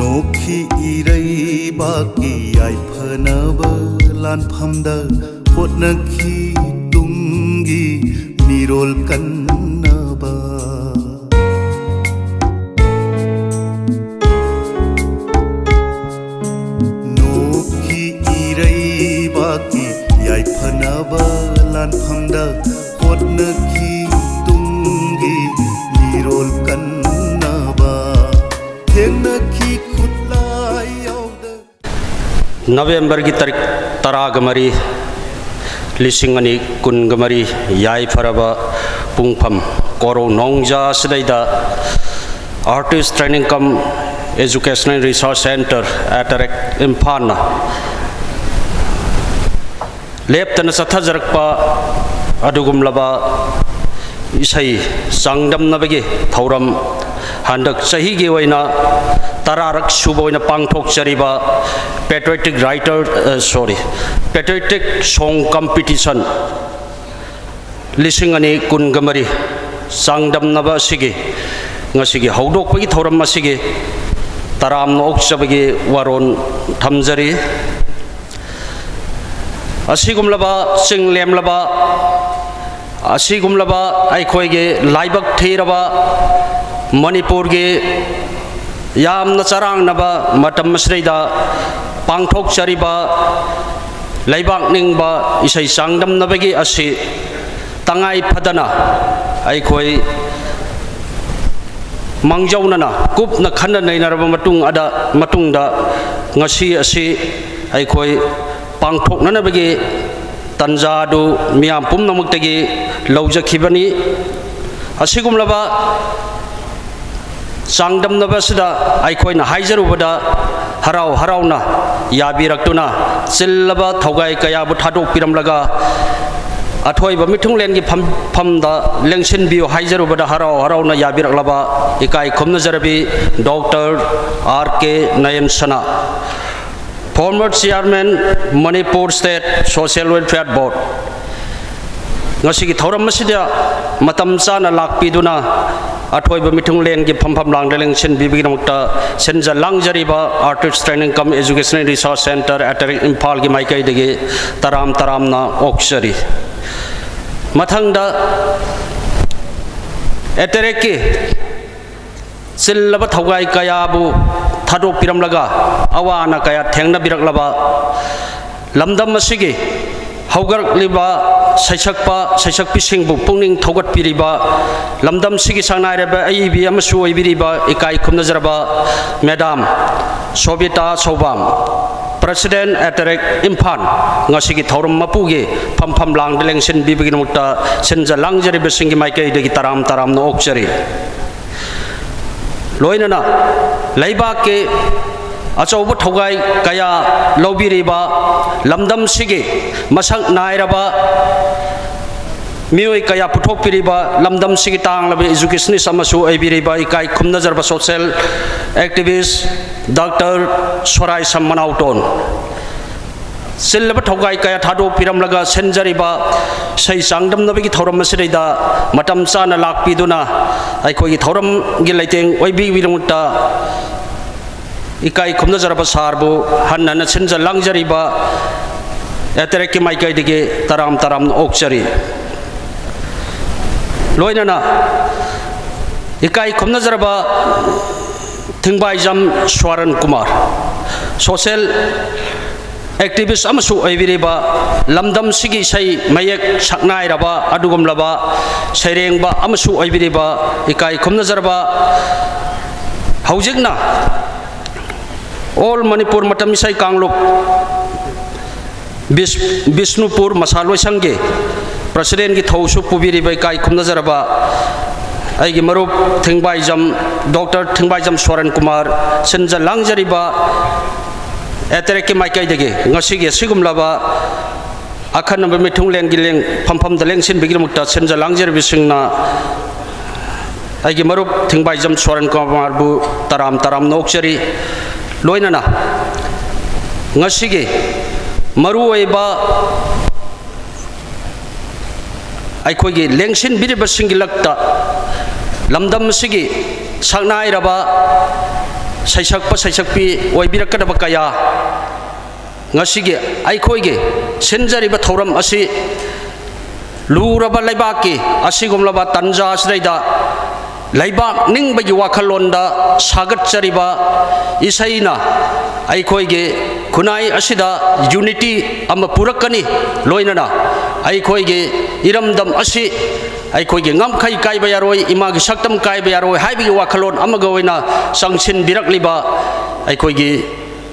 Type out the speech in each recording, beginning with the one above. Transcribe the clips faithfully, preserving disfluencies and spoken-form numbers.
ꯅꯣꯛꯈꯤ ꯏꯔꯩꯕꯥꯛꯀꯤ ꯌꯥꯏꯐꯅꯕ ꯂꯥꯟꯐꯝꯗ ꯍꯣꯠꯅꯈꯤ ꯇꯨꯡꯒꯤ ꯃꯤꯔꯣꯜ ꯀꯟꯅꯕ꯫ ꯅꯣꯛꯈꯤ ꯏꯔꯩꯕꯥꯛꯀꯤ ꯌꯥꯏꯐꯅꯕ ꯂꯥꯟꯐꯝꯗ ꯍꯣꯠꯅꯈꯤ ꯇꯨꯡꯒꯤ ꯃꯤꯔꯣꯜ ꯀꯟꯅꯕ꯫ ꯊꯦꯡꯅꯈꯤ ꯈꯨꯠꯂꯥꯏ ꯌꯥꯎꯗ꯫ ꯅꯕꯦꯝꯕꯔꯒꯤ ꯇꯥꯔꯤꯛ ꯇꯔꯥꯒ ꯃꯔꯤ, ꯂꯤꯁꯤꯡ ꯑꯅꯤ ꯀꯨꯟꯒ ꯃꯔꯤ, ꯌꯥꯏꯐꯔꯕ ꯄꯨꯡꯐꯝ ꯀꯣꯔꯧ ꯅꯣꯡꯖꯥ ꯑꯁꯤꯗꯩꯗ Artist Training cum Educational Research Centre at ꯔꯦꯛ ꯏꯝꯐꯥꯜꯅ ꯂꯦꯞꯇꯅ ꯆꯠꯊꯖꯔꯛꯄ ꯑꯗꯨꯒꯨꯝꯂꯕ ꯏꯁꯩ ꯆꯥꯡꯗꯝꯅꯕꯒꯤ ꯊꯧꯔꯝ ꯍꯟꯗꯛ ꯆꯍꯤꯒꯤ ꯑꯣꯏꯅ ꯇꯔꯥꯔꯛ ꯁꯨꯕ ꯑꯣꯏꯅ ꯄꯥꯡꯊꯣꯛꯆꯔꯤꯕ Patriotic Writer, ꯑ, sorry, Patriotic Song Competition ꯂꯤꯁꯤꯡ ꯑꯅꯤ ꯀꯨꯟꯒ ꯃꯔꯤ ꯆꯥꯡꯗꯝꯅꯕ ꯑꯁꯤꯒꯤ ꯉꯁꯤꯒꯤ ꯍꯧꯗꯣꯛꯄꯒꯤ ꯊꯧꯔꯝ ꯑꯁꯤꯒꯤ ꯇꯔꯥꯝꯅ ꯑꯣꯛꯆꯕꯒꯤ ꯋꯥꯔꯣꯜ ꯊꯝꯖꯔꯤ꯫ ꯑꯁꯤꯒꯨꯝꯂꯕ ꯆꯤꯡ ꯂꯦꯝꯂꯕ, ꯑꯁꯤꯒꯨꯝꯂꯕ ꯑꯩꯈꯣꯏꯒꯤ ꯂꯥꯏꯕꯛ ꯊꯤꯔꯕ ꯃꯅꯤꯄꯨꯔꯒꯤ ꯌꯥꯝꯅ ꯆꯔꯥꯡꯅꯕ ꯃꯇꯝ ꯑꯁꯤꯗꯩꯗ ꯄꯥꯡꯊꯣꯛꯆꯔꯤꯕ ꯂꯩꯕꯥꯛ ꯅꯤꯡꯕ ꯏꯁꯩ ꯆꯥꯡꯗꯝꯅꯕꯒꯤ ꯑꯁꯤ ꯇꯉꯥꯏ ꯐꯗꯅ ꯑꯩꯈꯣꯏ ꯃꯥꯡꯖꯧꯅꯅ ꯀꯨꯞꯅ ꯈꯟꯅ ꯅꯩꯅꯔꯕ ꯃꯇꯨꯡ ꯑꯗ, ꯃꯇꯨꯡꯗ ꯉꯁꯤ ꯑꯁꯤ ꯑꯩꯈꯣꯏ ꯄꯥꯡꯊꯣꯛꯅꯅꯕꯒꯤ ꯇꯟꯖꯥ ꯑꯗꯨ ꯃꯤꯌꯥꯝ ꯄꯨꯝꯅꯃꯛꯇꯒꯤ ꯂꯧꯖꯈꯤꯕꯅꯤ꯫ ꯑꯁꯤꯒꯨꯝꯂꯕ ꯆꯥꯡꯗꯝꯅꯕ ꯑꯁꯤꯗ ꯑꯩꯈꯣꯏꯅ ꯍꯥꯏꯖꯔꯨꯕꯗ ꯍꯔꯥꯎ ꯍꯔꯥꯎꯅ ꯌꯥꯕꯤꯔꯛꯇꯨꯅ ꯆꯤꯜꯂꯕ ꯊꯧꯒꯥꯏ ꯀꯌꯥꯕꯨ ꯊꯥꯗꯣꯛꯄꯤꯔꯝꯂꯒ ꯑꯊꯣꯏꯕ ꯃꯤꯊꯨꯡꯂꯦꯟꯒꯤ ꯐꯝꯐꯝꯗ ꯂꯦꯡꯁꯤꯟꯕꯤꯌꯨ ꯍꯥꯏꯖꯔꯨꯕꯗ ꯍꯔꯥꯎ ꯍꯔꯥꯎꯅ ꯌꯥꯕꯤꯔꯛꯂꯕ ꯏꯀꯥꯏ ꯈꯨꯝꯅꯖꯔꯕꯤ doctor R K ꯅꯌꯟꯁꯅꯥ, former chairman, Manipur State Social Welfare Board, ꯉꯁꯤꯒꯤ ꯊꯧꯔꯝ ꯑꯁꯤꯗ ꯃꯇꯝ ꯆꯥꯅ ꯂꯥꯛꯄꯤꯗꯨꯅ ꯑꯊꯣꯏꯕ ꯃꯤꯊꯨꯡꯂꯦꯟꯒꯤ ꯐꯝꯐꯝ ꯂꯥꯡꯗ ꯂꯦꯡꯁꯤꯟꯕꯤꯕꯒꯤꯗꯃꯛꯇ ꯁꯤꯟꯖ ꯂꯥꯡꯖꯔꯤꯕ Artist Training cum Educational Resource Centre, ATREC, ꯏꯝꯐꯥꯜꯒꯤ ꯃꯥꯏꯀꯩꯗꯒꯤ ꯇꯔꯥꯝ ꯇꯔꯥꯝꯅ ꯑꯣꯛꯆꯔꯤ꯫ ꯃꯊꯪꯗ ATRECꯀꯤ ꯆꯤꯜꯂꯕ ꯊꯧꯒꯥꯏ ꯀꯌꯥꯕꯨ ꯊꯥꯗꯣꯛꯄꯤꯔꯝꯂꯒ, ꯑꯋꯥ ꯑꯅꯥ ꯀꯌꯥ ꯊꯦꯡꯅꯕꯤꯔꯛꯂꯕ ꯂꯝꯗꯝ ꯑꯁꯤꯒꯤ ꯍꯧꯒꯠꯂꯛꯂꯤꯕ ꯁꯩꯁꯛꯄ ꯁꯩꯁꯛꯄꯤꯁꯤꯡꯕꯨ ꯄꯨꯛꯅꯤꯡ ꯊꯧꯒꯠꯄꯤꯔꯤꯕ, ꯂꯝꯗꯝꯁꯤꯒꯤ ꯁꯛꯅꯥꯏꯔꯕ ꯑꯏꯕꯤ ꯑꯃꯁꯨ ꯑꯣꯏꯕꯤꯔꯤꯕ ꯏꯀꯥꯏ ꯈꯨꯝꯅꯖꯔꯕ ꯃꯦꯗꯥꯝ ꯁꯣꯕꯤꯇꯥ ꯁꯧꯕꯥꯝ, President, ATREC, ꯏꯝꯐꯥꯜ, ꯉꯁꯤꯒꯤ ꯊꯧꯔꯝ ꯃꯄꯨꯒꯤ ꯐꯝꯐꯝ ꯂꯥꯡꯗ ꯂꯦꯡꯁꯤꯟꯕꯤꯕꯒꯤꯗꯃꯛꯇ ꯁꯤꯟꯖ ꯂꯥꯡꯖꯔꯤꯕꯁꯤꯡꯒꯤ ꯃꯥꯏꯀꯩꯗꯒꯤ ꯇꯔꯥꯝ ꯇꯔꯥꯝꯅ ꯑꯣꯛꯆꯔꯤ꯫ ꯂꯣꯏꯅꯅ ꯂꯩꯕꯥꯛꯀꯤ ꯑꯆꯧꯕ ꯊꯧꯒꯥꯏ ꯀꯌꯥ ꯂꯧꯕꯤꯔꯤꯕ, ꯂꯝꯗꯝꯁꯤꯒꯤ ꯃꯁꯛ ꯅꯥꯏꯔꯕ ꯃꯤꯑꯣꯏ ꯀꯌꯥ ꯄꯨꯊꯣꯛꯄꯤꯔꯤꯕ, ꯂꯝꯗꯝꯁꯤꯒꯤ ꯇꯥꯡꯂꯕ educationist ꯑꯃꯁꯨ ꯑꯣꯏꯕꯤꯔꯤꯕ ꯏꯀꯥꯏ ꯈꯨꯝꯅꯖꯔꯕ social activist ꯗꯥꯛꯇꯔ ꯁꯣꯔꯥꯏꯁꯝ ꯃꯅꯥꯎꯇꯣꯟ, ꯆꯤꯜꯂꯕ ꯊꯧꯒꯥꯏ ꯀꯌꯥ ꯊꯥꯗꯣꯛꯄꯤꯔꯝꯂꯒ ꯁꯤꯟꯖꯔꯤꯕ ꯏꯁꯩ ꯆꯥꯡꯗꯝꯅꯕꯒꯤ ꯊꯧꯔꯝ ꯑꯁꯤꯗꯩꯗ ꯃꯇꯝ ꯆꯥꯅ ꯂꯥꯛꯄꯤꯗꯨꯅ ꯑꯩꯈꯣꯏꯒꯤ ꯊꯧꯔꯝꯒꯤ ꯂꯩꯇꯦꯡ ꯑꯣꯏꯕꯤꯕꯒꯤꯗꯃꯛꯇ ꯏꯀꯥꯏ ꯈꯨꯝꯅꯖꯔꯕ ꯁꯥꯔꯕꯨ ꯍꯟꯅ ꯍꯟꯅ ꯁꯤꯟꯖ ꯂꯥꯡꯖꯔꯤꯕ ATRECꯀꯤ ꯃꯥꯏꯀꯩꯗꯒꯤ ꯇꯔꯥꯝ ꯇꯔꯥꯝꯅ ꯑꯣꯛꯆꯔꯤ꯫ ꯂꯣꯏꯅꯅ ꯏꯀꯥꯏ ꯈꯨꯝꯅꯖꯔꯕ ꯊꯤꯡꯕꯥꯏꯖꯝ ꯁ꯭ꯋꯥꯔꯟ ꯀꯨꯃꯥꯔ, social activist ꯑꯃꯁꯨ ꯑꯣꯏꯕꯤꯔꯤꯕ, ꯂꯝꯗꯝꯁꯤꯒꯤ ꯏꯁꯩ ꯃꯌꯦꯛ ꯁꯛꯅꯥꯏꯔꯕ ꯑꯗꯨꯒꯨꯝꯂꯕ ꯁꯩꯔꯦꯡꯕ ꯑꯃꯁꯨ ꯑꯣꯏꯕꯤꯔꯤꯕ ꯏꯀꯥꯏ ꯈꯨꯝꯅꯖꯔꯕ, ꯍꯧꯖꯤꯛꯅ All Manipur ꯃꯇꯝ ꯏꯁꯩ ꯀꯥꯡꯂꯨꯞ, ꯕꯤꯁ-, ꯕꯤꯁꯅꯨꯄꯨꯔ ꯃꯁꯥ ꯂꯣꯏꯁꯪꯒꯤ Presidentꯀꯤ ꯊꯧꯁꯨ ꯄꯨꯕꯤꯔꯤꯕ ꯏꯀꯥꯏ ꯈꯨꯝꯅꯖꯔꯕ ꯑꯩꯒꯤ ꯃꯔꯨꯞ ꯊꯤꯡꯕꯥꯏꯖꯝ, ꯗꯣꯛꯇꯔ ꯊꯤꯡꯕꯥꯏꯖꯝ ꯁꯣꯔꯟ ꯀꯨꯃꯥꯔ, ꯁꯤꯟꯖ ꯂꯥꯡꯖꯔꯤꯕ ATRECꯀꯤ ꯃꯥꯏꯀꯩꯗꯒꯤ ꯉꯁꯤꯒꯤ ꯑꯁꯤꯒꯨꯝꯂꯕ ꯑꯈꯟꯅꯕ ꯃꯤꯊꯨꯡꯂꯦꯟꯒꯤ ꯂꯦꯡ-, ꯐꯝꯐꯝꯗ ꯂꯦꯡꯁꯤꯟꯕꯒꯤꯗꯃꯛꯇ ꯁꯤꯟꯖ ꯂꯥꯡꯖꯔꯤꯕꯁꯤꯡꯅ ꯑꯩꯒꯤ ꯃꯔꯨꯞ ꯊꯤꯡꯕꯥꯏꯖꯝ ꯁꯣꯔꯟ ꯀꯨꯃꯥꯔꯕꯨ ꯇꯔꯥꯝ ꯇꯔꯥꯝꯅ ꯑꯣꯛꯆꯔꯤ꯫ ꯂꯣꯏꯅꯅ ꯉꯁꯤꯒꯤ ꯃꯔꯨꯑꯣꯏꯕ ꯑꯩꯈꯣꯏꯒꯤ ꯂꯦꯡꯁꯤꯟꯕꯤꯔꯤꯕꯁꯤꯡꯒꯤ ꯂꯛꯇ ꯂꯝꯗꯝ ꯑꯁꯤꯒꯤ ꯁꯛꯅꯥꯏꯔꯕ ꯁꯩꯁꯛꯄ ꯁꯩꯁꯛꯄꯤ ꯑꯣꯏꯕꯤꯔꯛꯀꯗꯕ ꯀꯌꯥ ꯉꯁꯤꯒꯤ ꯑꯩꯈꯣꯏꯒꯤ ꯁꯤꯟꯖꯔꯤꯕ ꯊꯧꯔꯝ ꯑꯁꯤ ꯂꯨꯔꯕ ꯂꯩꯕꯥꯛꯀꯤ ꯑꯁꯤꯒꯨꯝꯂꯕ ꯇꯟꯖꯥ ꯑꯁꯤꯗꯩꯗ ꯂꯩꯕꯥꯛ ꯅꯤꯡꯕꯒꯤ ꯋꯥꯈꯜꯂꯣꯟꯗ ꯁꯥꯒꯠꯆꯔꯤꯕ ꯏꯁꯩꯅ ꯑꯩꯈꯣꯏꯒꯤ ꯈꯨꯟꯅꯥꯏ ꯑꯁꯤꯗ unity ꯑꯃ ꯄꯨꯔꯛꯀꯅꯤ꯫ ꯂꯣꯏꯅꯅ ꯑꯩꯈꯣꯏꯒꯤ ꯏꯔꯝꯗꯝ ꯑꯁꯤ ꯑꯩꯈꯣꯏꯒꯤ ꯉꯝꯈꯩ ꯀꯥꯏꯕ ꯌꯥꯔꯣꯏ, ꯏꯃꯥꯒꯤ ꯁꯛꯇꯝ ꯀꯥꯏꯕ ꯌꯥꯔꯣꯏ ꯍꯥꯏꯕꯒꯤ ꯋꯥꯈꯜꯂꯣꯟ ꯑꯃꯒ ꯑꯣꯏꯅ ꯆꯪꯁꯤꯟꯕꯤꯔꯛꯂꯤꯕ ꯑꯩꯈꯣꯏꯒꯤ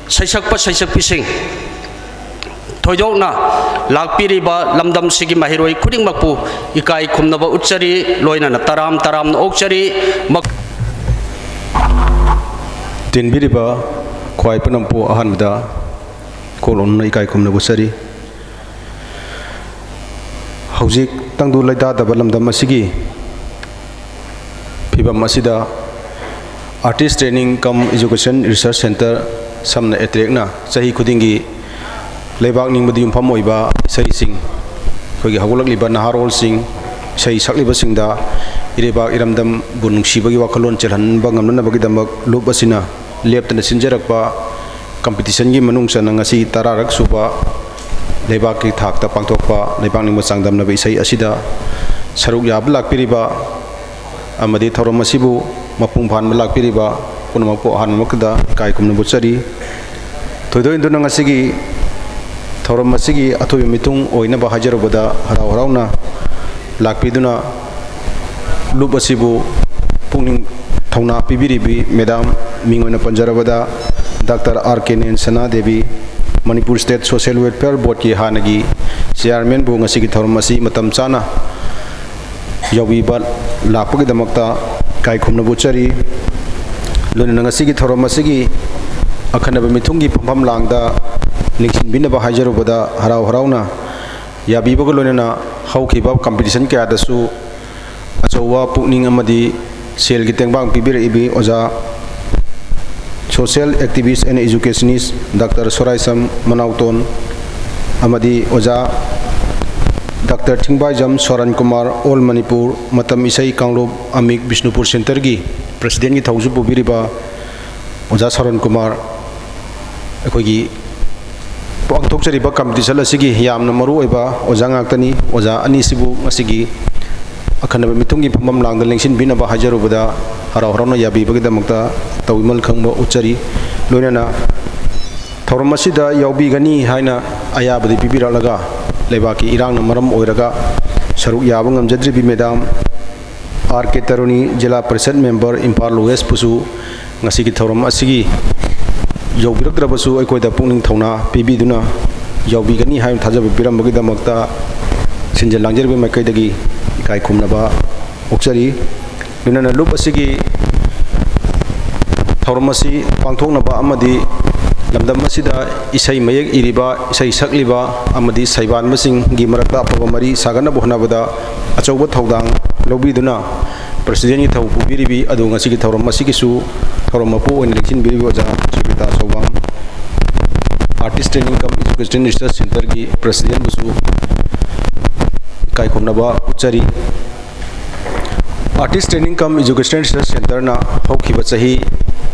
ꯁꯩꯁꯛꯄ ꯁꯩꯁꯛꯄꯤꯁꯤꯡ, ꯊꯣꯏꯗꯣꯛꯅ ꯂꯥꯛꯄꯤꯔꯤꯕ ꯂꯝꯗꯝꯁꯤꯒꯤ ꯃꯍꯩꯔꯣꯏ ꯈꯨꯗꯤꯡꯃꯛꯄꯨ ꯏꯀꯥꯏ ꯈꯨꯝꯅꯕ ꯎꯠꯆꯔꯤ, ꯂꯣꯏꯅꯅ ꯇꯔꯥꯝ ꯇꯔꯥꯝꯅ ꯑꯣꯛꯆꯔꯤ꯫ ꯃꯛ- ꯇꯤꯟꯕꯤꯔꯤꯕ ꯈ꯭ꯋꯥꯏ ꯄꯨꯝꯅꯃꯛꯄꯨ ꯑꯍꯥꯟꯕꯗ ꯀꯣꯛ ꯂꯣꯟꯅ ꯏꯀꯥꯏ ꯈꯨꯝꯅꯕ ꯎꯠꯆꯔꯤ꯫ ꯍꯧꯖꯤꯛ ꯇꯪꯗꯨ ꯂꯩꯇꯥꯗꯕ ꯂꯝꯗꯝ ꯑꯁꯤꯒꯤ ꯐꯤꯕꯝ ꯑꯁꯤꯗ Artist Training cum Education Research Centre, ꯁꯝꯅ ATRECꯅ ꯆꯍꯤ ꯈꯨꯗꯤꯡꯒꯤ ꯂꯩꯕꯥꯛ ꯅꯤꯡꯕꯗ ꯌꯨꯝꯐꯝ ꯑꯣꯏꯕ ꯏꯁꯩꯁꯤꯡ, ꯑꯩꯈꯣꯏꯒꯤ ꯍꯧꯒꯠꯂꯛꯂꯤꯕ ꯅꯍꯥꯔꯣꯜꯁꯤꯡ, ꯏꯁꯩ ꯁꯛꯂꯤꯕꯁꯤꯡꯗ ꯏꯔꯩꯕꯥꯛ ꯏꯔꯝꯗꯝꯕꯨ ꯅꯨꯡꯁꯤꯕꯒꯤ ꯋꯥꯈꯜꯂꯣꯟ ꯆꯦꯜꯍꯟꯕ ꯉꯝꯅꯅꯕꯒꯤꯗꯃꯛ ꯂꯨꯞ ꯑꯁꯤꯅ ꯂꯦꯞꯇꯅ ꯁꯤꯟꯖꯔꯛꯄ competitionꯒꯤ ꯃꯅꯨꯡ ꯆꯟꯅ ꯉꯁꯤ ꯇꯔꯥꯔꯛ ꯁꯨꯕ ꯂꯩꯕꯥꯛꯀꯤ ꯊꯥꯛꯇ ꯄꯥꯡꯊꯣꯛꯄ ꯂꯩꯕꯥꯛ ꯅꯤꯡꯕ ꯆꯥꯡꯗꯝꯅꯕ ꯏꯁꯩ ꯑꯁꯤꯗ ꯁꯔꯨꯛ ꯌꯥꯕ ꯂꯥꯛꯄꯤꯔꯤꯕ ꯑꯃꯗꯤ ꯊꯧꯔꯝ ꯑꯁꯤꯕꯨ ꯃꯄꯨꯡ ꯐꯥꯍꯟꯕ ꯂꯥꯛꯄꯤꯔꯤꯕ ꯄꯨꯝꯅꯃꯛꯄꯨ ꯑꯍꯥꯟꯕꯃꯛꯇꯗ ꯏꯀꯥꯏ ꯈꯨꯝꯅꯕ ꯎꯠꯆꯔꯤ꯫ ꯊꯣꯏꯗꯣꯛ ꯍꯦꯟꯗꯨꯅ ꯉꯁꯤꯒꯤ ꯊꯧꯔꯝ ꯑꯁꯤꯒꯤ ꯑꯊꯣꯏꯕ ꯃꯤꯊꯨꯡ ꯑꯣꯏꯅꯕ ꯍꯥꯏꯖꯔꯨꯕꯗ, ꯍꯔꯥꯎ ꯍꯔꯥꯎꯅ ꯂꯥꯛꯄꯤꯗꯨꯅ ꯂꯨꯞ ꯑꯁꯤꯕꯨ ꯄꯨꯛꯅꯤꯡ ꯊꯧꯅꯥ ꯄꯤꯕꯤꯔꯤꯕꯤ ꯃꯦꯗꯥꯝ, ꯃꯤꯡ ꯑꯣꯏꯅ ꯄꯟꯖꯔꯕꯗ doctor R K Nensana Devi, Manipur state social welfare ꯕꯣꯔꯗꯀꯤ ꯍꯥꯟꯅꯒꯤ ꯆꯤꯌꯥꯔꯃꯦꯟꯕꯨ ꯉꯁꯤꯒꯤ ꯊꯧꯔꯝ ꯑꯁꯤ ꯃꯇꯝ ꯆꯥꯅ ꯌꯥꯎꯕꯤꯕ ꯂꯥꯛꯄꯒꯤꯗꯃꯛꯇ ꯏꯀꯥꯏ ꯈꯨꯝꯅꯕ ꯎꯠꯆꯔꯤ꯫ ꯂꯣꯏꯅꯅ ꯉꯁꯤꯒꯤ ꯊꯧꯔꯝ ꯑꯁꯤꯒꯤ ꯑꯈꯟꯅꯕ ꯃꯤꯊꯨꯡꯒꯤ ꯐꯝꯐꯝ ꯂꯥꯡꯗ ꯂꯦꯡꯁꯤꯟꯕꯤꯅꯕ ꯍꯥꯏꯖꯔꯨꯕꯗ ꯍꯔꯥꯎ ꯍꯔꯥꯎꯅ ꯌꯥꯕꯤꯕꯒ ꯂꯣꯏꯅꯅ ꯍꯧꯈꯤꯕ ꯀꯝꯄꯤꯇꯤꯁꯟ ꯀꯌꯥꯗꯁꯨ ꯑꯆꯧꯕ ꯄꯨꯛꯅꯤꯡ ꯑꯃꯗꯤ ꯁꯦꯜꯒꯤ ꯇꯦꯡꯕꯥꯡ ꯄꯤꯕꯤꯔꯛꯏꯕꯤ ꯑꯣꯖꯥ, social activist and educationist doctor Soraisam Manaoton ꯑꯃꯗꯤ ꯑꯣꯖꯥ doctor Thingbaijam Soran Kumar, All Manipur, ꯃꯇꯝ ꯏꯁꯩ ꯀꯥꯡꯂꯨꯞ ꯑꯃꯤꯛ ꯕꯤꯁꯅꯨꯄꯨꯔ ꯁꯦꯟꯇꯔꯒꯤ ꯄ꯭ꯔꯁꯤꯗꯦꯟꯒꯤ ꯊꯧꯁꯨ ꯄꯨꯕꯤꯔꯤꯕ ꯑꯣꯖꯥ ꯁꯣꯔꯟ ꯀꯨꯃꯥꯔ, ꯑꯩꯈꯣꯏꯒꯤ ꯄꯥꯡꯊꯣꯛꯆꯔꯤꯕ ꯀꯝꯄꯤꯇꯤꯁꯟ ꯑꯁꯤꯒꯤ ꯌꯥꯝꯅ ꯃꯔꯨꯑꯣꯏꯕ ꯑꯣꯖꯥ ꯉꯥꯛꯇꯅꯤ꯫ ꯑꯣꯖꯥ ꯑꯅꯤꯁꯤꯕꯨ ꯉꯁꯤꯒꯤ ꯑꯈꯟꯅꯕ ꯃꯤꯊꯨꯡꯒꯤ ꯐꯝꯐꯝ ꯂꯥꯡꯗ ꯂꯦꯡꯁꯤꯟꯕꯤꯅꯕ ꯍꯥꯏꯖꯔꯨꯕꯗ ꯍꯔꯥꯎ ꯍꯔꯥꯎꯅ ꯌꯥꯕꯤꯕꯒꯤꯗꯃꯛꯇ ꯇꯧꯏꯃꯜ ꯈꯪꯕ ꯎꯠꯆꯔꯤ꯫ ꯂꯣꯏꯅꯅ ꯊꯧꯔꯝ ꯑꯁꯤꯗ ꯌꯥꯎꯕꯤꯒꯅꯤ ꯍꯥꯏꯅ ꯑꯌꯥꯕꯗꯤ ꯄꯤꯕꯤꯔꯛꯂꯒ ꯂꯩꯕꯥꯛꯀꯤ ꯏꯔꯥꯡꯅ ꯃꯔꯝ ꯑꯣꯏꯔꯒ ꯁꯔꯨꯛ ꯌꯥꯕ ꯉꯝꯖꯗ꯭ꯔꯤꯕꯤ ꯃꯦꯗꯥꯝ ꯑꯥꯔ ꯀꯦ ꯇꯔꯨꯅꯤ, ꯖꯤꯂꯥ ꯄꯔꯤꯁꯠ ꯃꯦꯝꯕꯔ, ꯏꯝꯐꯥꯜ ꯋꯦꯁꯄꯨꯁꯨ ꯉꯁꯤꯒꯤ ꯊꯧꯔꯝ ꯑꯁꯤꯒꯤ ꯌꯧꯕꯤꯔꯛꯇ꯭ꯔꯕꯁꯨ ꯑꯩꯈꯣꯏꯗ ꯄꯨꯛꯅꯤꯡ ꯊꯧꯅꯥ ꯄꯤꯕꯤꯗꯨꯅ ꯌꯥꯎꯕꯤꯒꯅꯤ ꯍꯥꯏꯅ ꯊꯥꯖꯕ ꯄꯤꯔꯝꯕꯒꯤꯗꯃꯛꯇ ꯁꯤꯟꯖ ꯂꯥꯡꯖꯔꯤꯕ ꯃꯥꯏꯀꯩꯗꯒꯤ ꯏꯀꯥꯏ ꯈꯨꯝꯅꯕ ꯐꯣꯡꯗꯣꯛꯆꯔꯤ꯫ ꯂꯣꯏꯅꯅ ꯂꯨꯞ ꯑꯁꯤꯒꯤ ꯊꯧꯔꯝ ꯑꯁꯤ ꯄꯥꯡꯊꯣꯛꯅꯕ ꯑꯃꯗꯤ ꯂꯝꯗꯝ ꯑꯁꯤꯗ ꯏꯁꯩ ꯃꯌꯦꯛ ꯏꯔꯤꯕ, ꯏꯁꯩ ꯁꯛꯂꯤꯕ ꯑꯃꯗꯤ ꯁꯩꯕꯥꯟꯕꯁꯤꯡꯒꯤ ꯃꯔꯛꯇ ꯑꯐꯕ ꯃꯔꯤ ꯁꯥꯒꯠꯅꯕ ꯍꯣꯠꯅꯕꯗ ꯑꯆꯧꯕ ꯊꯧꯗꯥꯡ ꯂꯧꯕꯤꯗꯨꯅ ꯄ꯭ꯔꯁꯤꯗꯦꯟꯒꯤ ꯊꯧ ꯄꯨꯕꯤꯔꯤꯕꯤ ꯑꯗꯨ ꯉꯁꯤꯒꯤ ꯊꯧꯔꯝ ꯑꯁꯤꯒꯤꯁꯨ ꯊꯧꯔꯝ ꯃꯄꯨ ꯑꯣꯏꯅ ꯂꯦꯡꯁꯤꯟꯕꯤꯔꯤꯕ ꯑꯣꯖꯥ ꯁꯨꯕꯤꯇꯥ ꯁꯧꯕꯥꯝ, Artist Training cum Education Research Centerꯒꯤ ꯄ꯭ꯔꯁꯤꯗꯦꯟꯕꯨꯁꯨ ꯏꯀꯥꯏ ꯈꯨꯝꯅꯕ ꯎꯠꯆꯔꯤ꯫ Artist Training cum Education Research Centerꯅ ꯍꯧꯈꯤꯕ ꯆꯍꯤ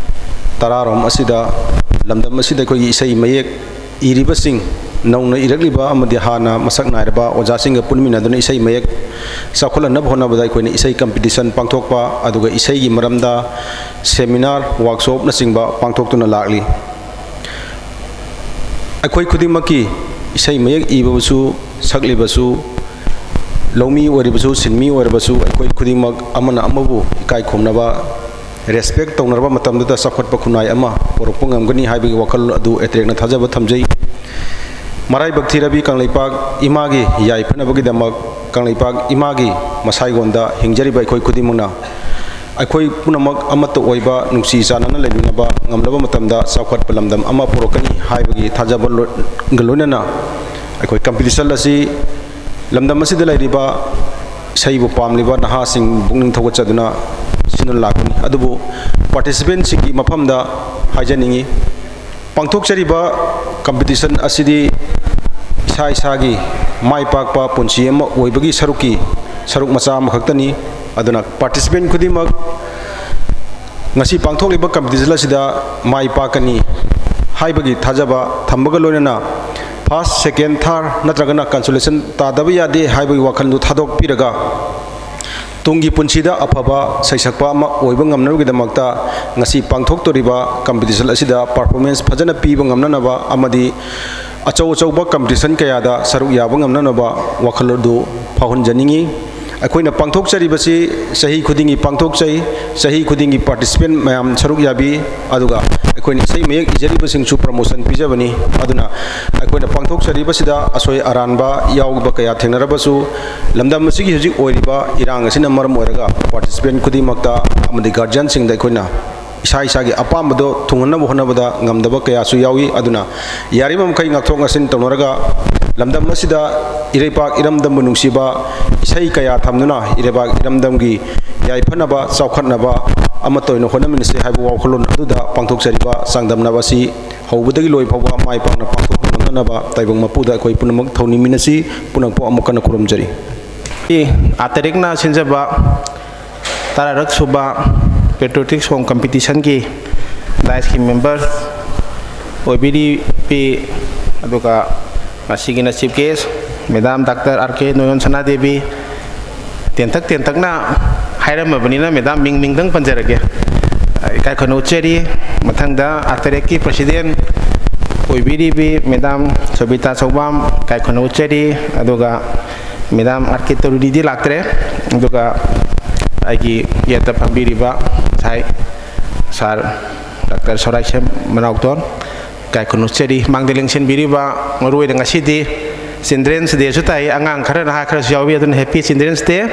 ꯇꯔꯥꯔꯣꯝ ꯑꯁꯤꯗ ꯂꯝꯗꯝ ꯑꯁꯤꯗ ꯑꯩꯈꯣꯏꯒꯤ ꯏꯁꯩ ꯃꯌꯦꯛ ꯏꯔꯤꯕꯁꯤꯡ, ꯅꯧꯅ ꯏꯔꯛꯂꯤꯕ ꯑꯃꯗꯤ ꯍꯥꯟꯅ ꯃꯁꯛ ꯅꯥꯏꯔꯕ ꯑꯣꯖꯥꯁꯤꯡꯒ ꯄꯨꯟꯃꯤꯟꯅꯗꯨꯅ ꯏꯁꯩ ꯃꯌꯦꯛ ꯆꯥꯎꯈꯠꯍꯟꯅꯕ ꯍꯣꯠꯅꯕꯗ ꯑꯩꯈꯣꯏꯅ ꯏꯁꯩ ꯀꯝꯄꯤꯇꯤꯁꯟ ꯄꯥꯡꯊꯣꯛꯄ, ꯑꯗꯨꯒ ꯏꯁꯩꯒꯤ ꯃꯔꯝꯗ ꯁꯦꯃꯤꯅꯥꯔ, ꯋꯥꯔꯛꯁꯣꯞꯅꯆꯤꯡꯕ ꯄꯥꯡꯊꯣꯛꯇꯨꯅ ꯂꯥꯛꯂꯤ꯫ ꯑꯩꯈꯣꯏ ꯈꯨꯗꯤꯡꯃꯛꯀꯤ, ꯏꯁꯩ ꯃꯌꯦꯛ ꯏꯕꯕꯨꯁꯨ, ꯁꯛꯂꯤꯕꯁꯨ, ꯂꯧꯃꯤ ꯑꯣꯏꯔꯤꯕꯁꯨ, ꯁꯤꯟꯃꯤ ꯑꯣꯏꯔꯕꯁꯨ, ꯑꯩꯈꯣꯏ ꯈꯨꯗꯤꯡꯃꯛ ꯑꯃꯅ ꯑꯃꯕꯨ ꯏꯀꯥꯏ ꯈꯨꯝꯅꯕ, ꯔꯦꯁꯄꯦꯛ ꯇꯧꯅꯔꯕ ꯃꯇꯝꯗꯨꯗ ꯆꯥꯎꯈꯠꯄ ꯈꯨꯟꯅꯥꯏ ꯑꯃ ꯄꯨꯔꯛꯄ ꯉꯝꯒꯅꯤ ꯍꯥꯏꯕꯒꯤ ꯋꯥꯈꯜ ꯑꯗꯨ ꯑꯦꯇ꯭ꯔꯦꯛꯅ ꯊꯥꯖꯕ ꯊꯝꯖꯩ꯫ ꯃꯔꯥꯏꯕꯛ ꯊꯤꯔꯕꯤ ꯀꯪꯂꯩꯄꯥꯛ ꯏꯃꯥꯒꯤ ꯌꯥꯏꯐꯅꯕꯒꯤꯗꯃꯛ ꯀꯪꯂꯩꯄꯥꯛ ꯏꯃꯥꯒꯤ ꯃꯁꯥꯏꯒꯣꯟꯗ ꯍꯤꯡꯖꯔꯤꯕ ꯑꯩꯈꯣꯏ ꯈꯨꯗꯤꯡꯃꯛꯅ ꯑꯩꯈꯣꯏ ꯄꯨꯝꯅꯃꯛ ꯑꯃꯠꯇ ꯑꯣꯏꯕ, ꯅꯨꯡꯁꯤ ꯆꯥꯟꯅꯅ ꯂꯩꯃꯤꯟꯅꯕ ꯉꯝꯂꯕ ꯃꯇꯝꯗ ꯆꯥꯎꯈꯠꯄ ꯂꯝꯗꯝ ꯑꯃ ꯄꯨꯔꯛꯀꯅꯤ ꯍꯥꯏꯕꯒꯤ ꯊꯥꯖꯕ ꯂꯣ-, ꯒ ꯂꯣꯏꯅꯅ ꯑꯩꯈꯣꯏ ꯀꯝꯄꯤꯇꯤꯁꯟ ꯑꯁꯤ ꯂꯝꯗꯝ ꯑꯁꯤꯗ ꯂꯩꯔꯤꯕ ꯏꯁꯩꯕꯨ ꯄꯥꯝꯂꯤꯕ ꯅꯍꯥꯁꯤꯡ ꯄꯨꯛꯅꯤꯡ ꯊꯧꯒꯠꯆꯗꯨꯅ ꯁꯤꯟꯗꯨꯅ ꯂꯥꯛꯄꯅꯤ꯫ ꯑꯗꯨꯕꯨ ꯄꯥꯔꯇꯤꯁꯤꯄꯦꯟꯁꯤꯡꯒꯤ ꯃꯐꯝꯗ ꯍꯥꯏꯖꯅꯤꯡꯏ, ꯄꯥꯡꯊꯣꯛꯆꯔꯤꯕ ꯀꯝꯄꯤꯇꯤꯁꯟ ꯑꯁꯤꯗꯤ ꯏꯁꯥ ꯏꯁꯥꯒꯤ ꯃꯥꯏ ꯄꯥꯛꯄ ꯄꯨꯟꯁꯤ ꯑꯃ ꯑꯣꯏꯕꯒꯤ ꯁꯔꯨꯛꯀꯤ ꯁꯔꯨꯛ ꯃꯆꯥ ꯑꯃꯈꯛꯇꯅꯤ꯫ ꯑꯗꯨꯅ ꯄꯥꯔꯇꯤꯁꯤꯄꯦꯟ ꯈꯨꯗꯤꯡꯃꯛ ꯉꯁꯤ ꯄꯥꯡꯊꯣꯛꯂꯤꯕ ꯀꯝꯄꯤꯇꯤꯁꯟ ꯑꯁꯤꯗ ꯃꯥꯏ ꯄꯥꯛꯀꯅꯤ ꯍꯥꯏꯕꯒꯤ ꯊꯥꯖꯕ ꯊꯝꯕꯒ ꯂꯣꯏꯅꯅ first, second, third ꯅꯠꯇ꯭ꯔꯒꯅ consolation ꯇꯥꯗꯕ ꯌꯥꯗꯦ ꯍꯥꯏꯕꯒꯤ ꯋꯥꯈꯜꯗꯨ ꯊꯥꯗꯣꯛꯄꯤꯔꯒ ꯇꯨꯡꯒꯤ ꯄꯨꯟꯁꯤꯗ ꯑꯐꯕ ꯁꯩꯁꯛꯄ ꯑꯃ ꯑꯣꯏꯕ ꯉꯝꯅꯕꯒꯤꯗꯃꯛꯇ ꯉꯁꯤ ꯄꯥꯡꯊꯣꯛꯇꯣꯔꯤꯕ ꯀꯝꯄꯤꯇꯤꯁꯟ ꯑꯁꯤꯗ ꯄꯔꯐꯣꯔꯃꯦꯟꯁ ꯐꯖꯅ ꯄꯤꯕ ꯉꯝꯅꯅꯕ ꯑꯃꯗꯤ ꯑꯆꯧ ꯑꯆꯧꯕ ꯀꯝꯄꯤꯇꯤꯁꯟ ꯀꯌꯥꯗ ꯁꯔꯨꯛ ꯌꯥꯕ ꯉꯝꯅꯅꯕ ꯋꯥꯈꯜ ꯑꯗꯨ ꯐꯥꯎꯍꯟꯖꯅꯤꯡꯏ꯫ ꯑꯩꯈꯣꯏꯅ ꯄꯥꯡꯊꯣꯛꯆꯔꯤꯕꯁꯤ ꯆꯍꯤ ꯈꯨꯗꯤꯡꯒꯤ ꯄꯥꯡꯊꯣꯛꯆꯩ꯫ ꯆꯍꯤ ꯈꯨꯗꯤꯡꯒꯤ ꯄꯥꯔꯇꯤꯁꯤꯄꯦꯟ ꯃꯌꯥꯝ ꯁꯔꯨꯛ ꯌꯥꯕꯤ꯫ ꯑꯗꯨꯒ ꯑꯩꯈꯣꯏꯅ ꯏꯁꯩ ꯃꯌꯦꯛ ꯏꯖꯔꯤꯕꯁꯤꯡꯁꯨ ꯄ꯭ꯔꯃꯣꯁꯟ ꯄꯤꯖꯕꯅꯤ꯫ ꯑꯗꯨꯅ ꯑꯩꯈꯣꯏꯅ ꯄꯥꯡꯊꯣꯛꯆꯔꯤꯕꯁꯤꯗ ꯑꯁꯣꯏ ꯑꯔꯥꯟꯕ ꯌꯥꯎꯕ ꯀꯌꯥ ꯊꯦꯡꯅꯔꯕꯁꯨ, ꯂꯝꯗꯝ ꯑꯁꯤꯒꯤ ꯍꯧꯖꯤꯛ ꯑꯣꯏꯔꯤꯕ ꯏꯔꯥꯡ ꯑꯁꯤꯅ ꯃꯔꯝ ꯑꯣꯏꯔꯒ ꯄꯥꯔꯇꯤꯁꯤꯄꯦꯟ ꯈꯨꯗꯤꯡꯃꯛꯇ ꯑꯃꯗꯤ ꯒꯥꯔꯖꯤꯌꯟꯁꯤꯡꯗ ꯑꯩꯈꯣꯏꯅ ꯏꯁꯥ ꯏꯁꯥꯒꯤ ꯑꯄꯥꯝꯕꯗꯣ ꯊꯨꯡꯍꯟꯅꯕ ꯍꯣꯠꯅꯕꯗ ꯉꯝꯗꯕ ꯀꯌꯥꯁꯨ ꯌꯥꯎꯏ꯫ ꯑꯗꯨꯅ ꯌꯥꯔꯤꯕ ꯃꯈꯩ ꯉꯥꯛꯊꯣꯛ ꯉꯥꯛꯁꯤꯟ ꯇꯧꯅꯔꯒ ꯂꯝꯗꯝ ꯑꯁꯤꯗ ꯏꯔꯩꯄꯥꯛ ꯏꯔꯝꯗꯝꯕꯨ ꯅꯨꯡꯁꯤꯕ ꯏꯁꯩ ꯀꯌꯥ ꯊꯝꯗꯨꯅ ꯏꯔꯩꯄꯥꯛ ꯏꯔꯝꯗꯝꯒꯤ ꯌꯥꯏꯐꯅꯕ, ꯆꯥꯎꯈꯠꯅꯕ ꯑꯃꯠꯇ ꯑꯣꯏꯅ ꯍꯣꯠꯅꯃꯤꯟꯅꯁꯤ ꯍꯥꯏꯕ ꯋꯥꯈꯜꯂꯣꯟ ꯑꯗꯨꯗ ꯄꯥꯡꯊꯣꯛꯆꯔꯤꯕ ꯆꯥꯡꯗꯝꯅꯕ ꯑꯁꯤ ꯍꯧꯕꯗꯒꯤ ꯂꯣꯏ ꯐꯥꯎꯕ ꯃꯥꯏ ꯄꯥꯛꯅ ꯄꯥꯡꯊꯣꯛꯄ ꯉꯝꯅꯅꯕ ꯇꯥꯏꯕꯪ ꯃꯄꯨꯗ ꯑꯩꯈꯣꯏ ꯄꯨꯝꯅꯃꯛ ꯊꯧꯅꯤꯃꯤꯟꯅꯁꯤ꯫ ꯄꯨꯝꯅꯃꯛꯄꯨ ꯑꯃꯨꯛ ꯍꯟꯅ ꯈꯨꯔꯨꯝꯖꯔꯤ꯫ ꯑꯥꯇꯔꯦꯛꯅ ꯁꯤꯟꯖꯕ ꯇꯔꯥꯔꯛ ꯁꯨꯕ Patriotic Song Competitionꯒꯤ dais member ꯑꯣꯏꯕꯤꯔꯤꯕꯤ, ꯑꯗꯨꯒ ꯉꯁꯤꯒꯤꯅ chief guest Madam Doctor R K ꯅꯣꯌꯣꯟ ꯁꯅꯥꯗꯦꯕꯤ, ꯇꯦꯟꯇꯛ ꯇꯦꯟꯇꯛꯅ ꯍꯥꯏꯔꯝꯃꯕꯅꯤꯅ madam ꯃꯤꯡ ꯃꯤꯡꯗꯪ ꯄꯟꯖꯔꯒꯦ꯫ ꯏꯀꯥꯏ ꯈꯨꯝꯅꯧꯖꯔꯤ꯫ ꯃꯊꯪꯗ ꯑꯥꯇꯔꯦꯛꯀꯤ president ꯑꯣꯏꯕꯤꯔꯤꯕꯤ madam ꯁꯣꯕꯤꯇꯥ ꯁꯧꯕꯥꯝ, ꯏꯀꯥꯏ ꯈꯨꯝꯅꯧꯖꯔꯤ꯫ ꯑꯗꯨꯒ madam R K ꯇꯔꯨꯔꯤꯗꯤ ꯂꯥꯛꯇ꯭ꯔꯦ꯫ ꯑꯗꯨꯒ ꯑꯩꯒꯤ ꯌꯦꯠꯇ ꯐꯝꯕꯤꯔꯤꯕ ꯉꯁꯥꯏ sir Doctor ꯁꯣꯔꯥꯏꯁꯦꯝ ꯃꯅꯥꯎꯇꯣꯟ, ꯏꯀꯥꯏ ꯈꯨꯝꯅꯧꯖꯔꯤ꯫ ꯃꯥꯡꯗ ꯂꯦꯡꯁꯤꯟꯕꯤꯔꯤꯕ, ꯃꯔꯨꯑꯣꯏꯅ ꯉꯁꯤꯗꯤ Children's Dayꯁꯨ ꯇꯥꯏ, ꯑꯉꯥꯡ ꯈꯔ, ꯅꯍꯥ ꯈꯔꯁꯨ ꯌꯥꯎꯏ, ꯑꯗꯨꯅ Happy Children's Day꯫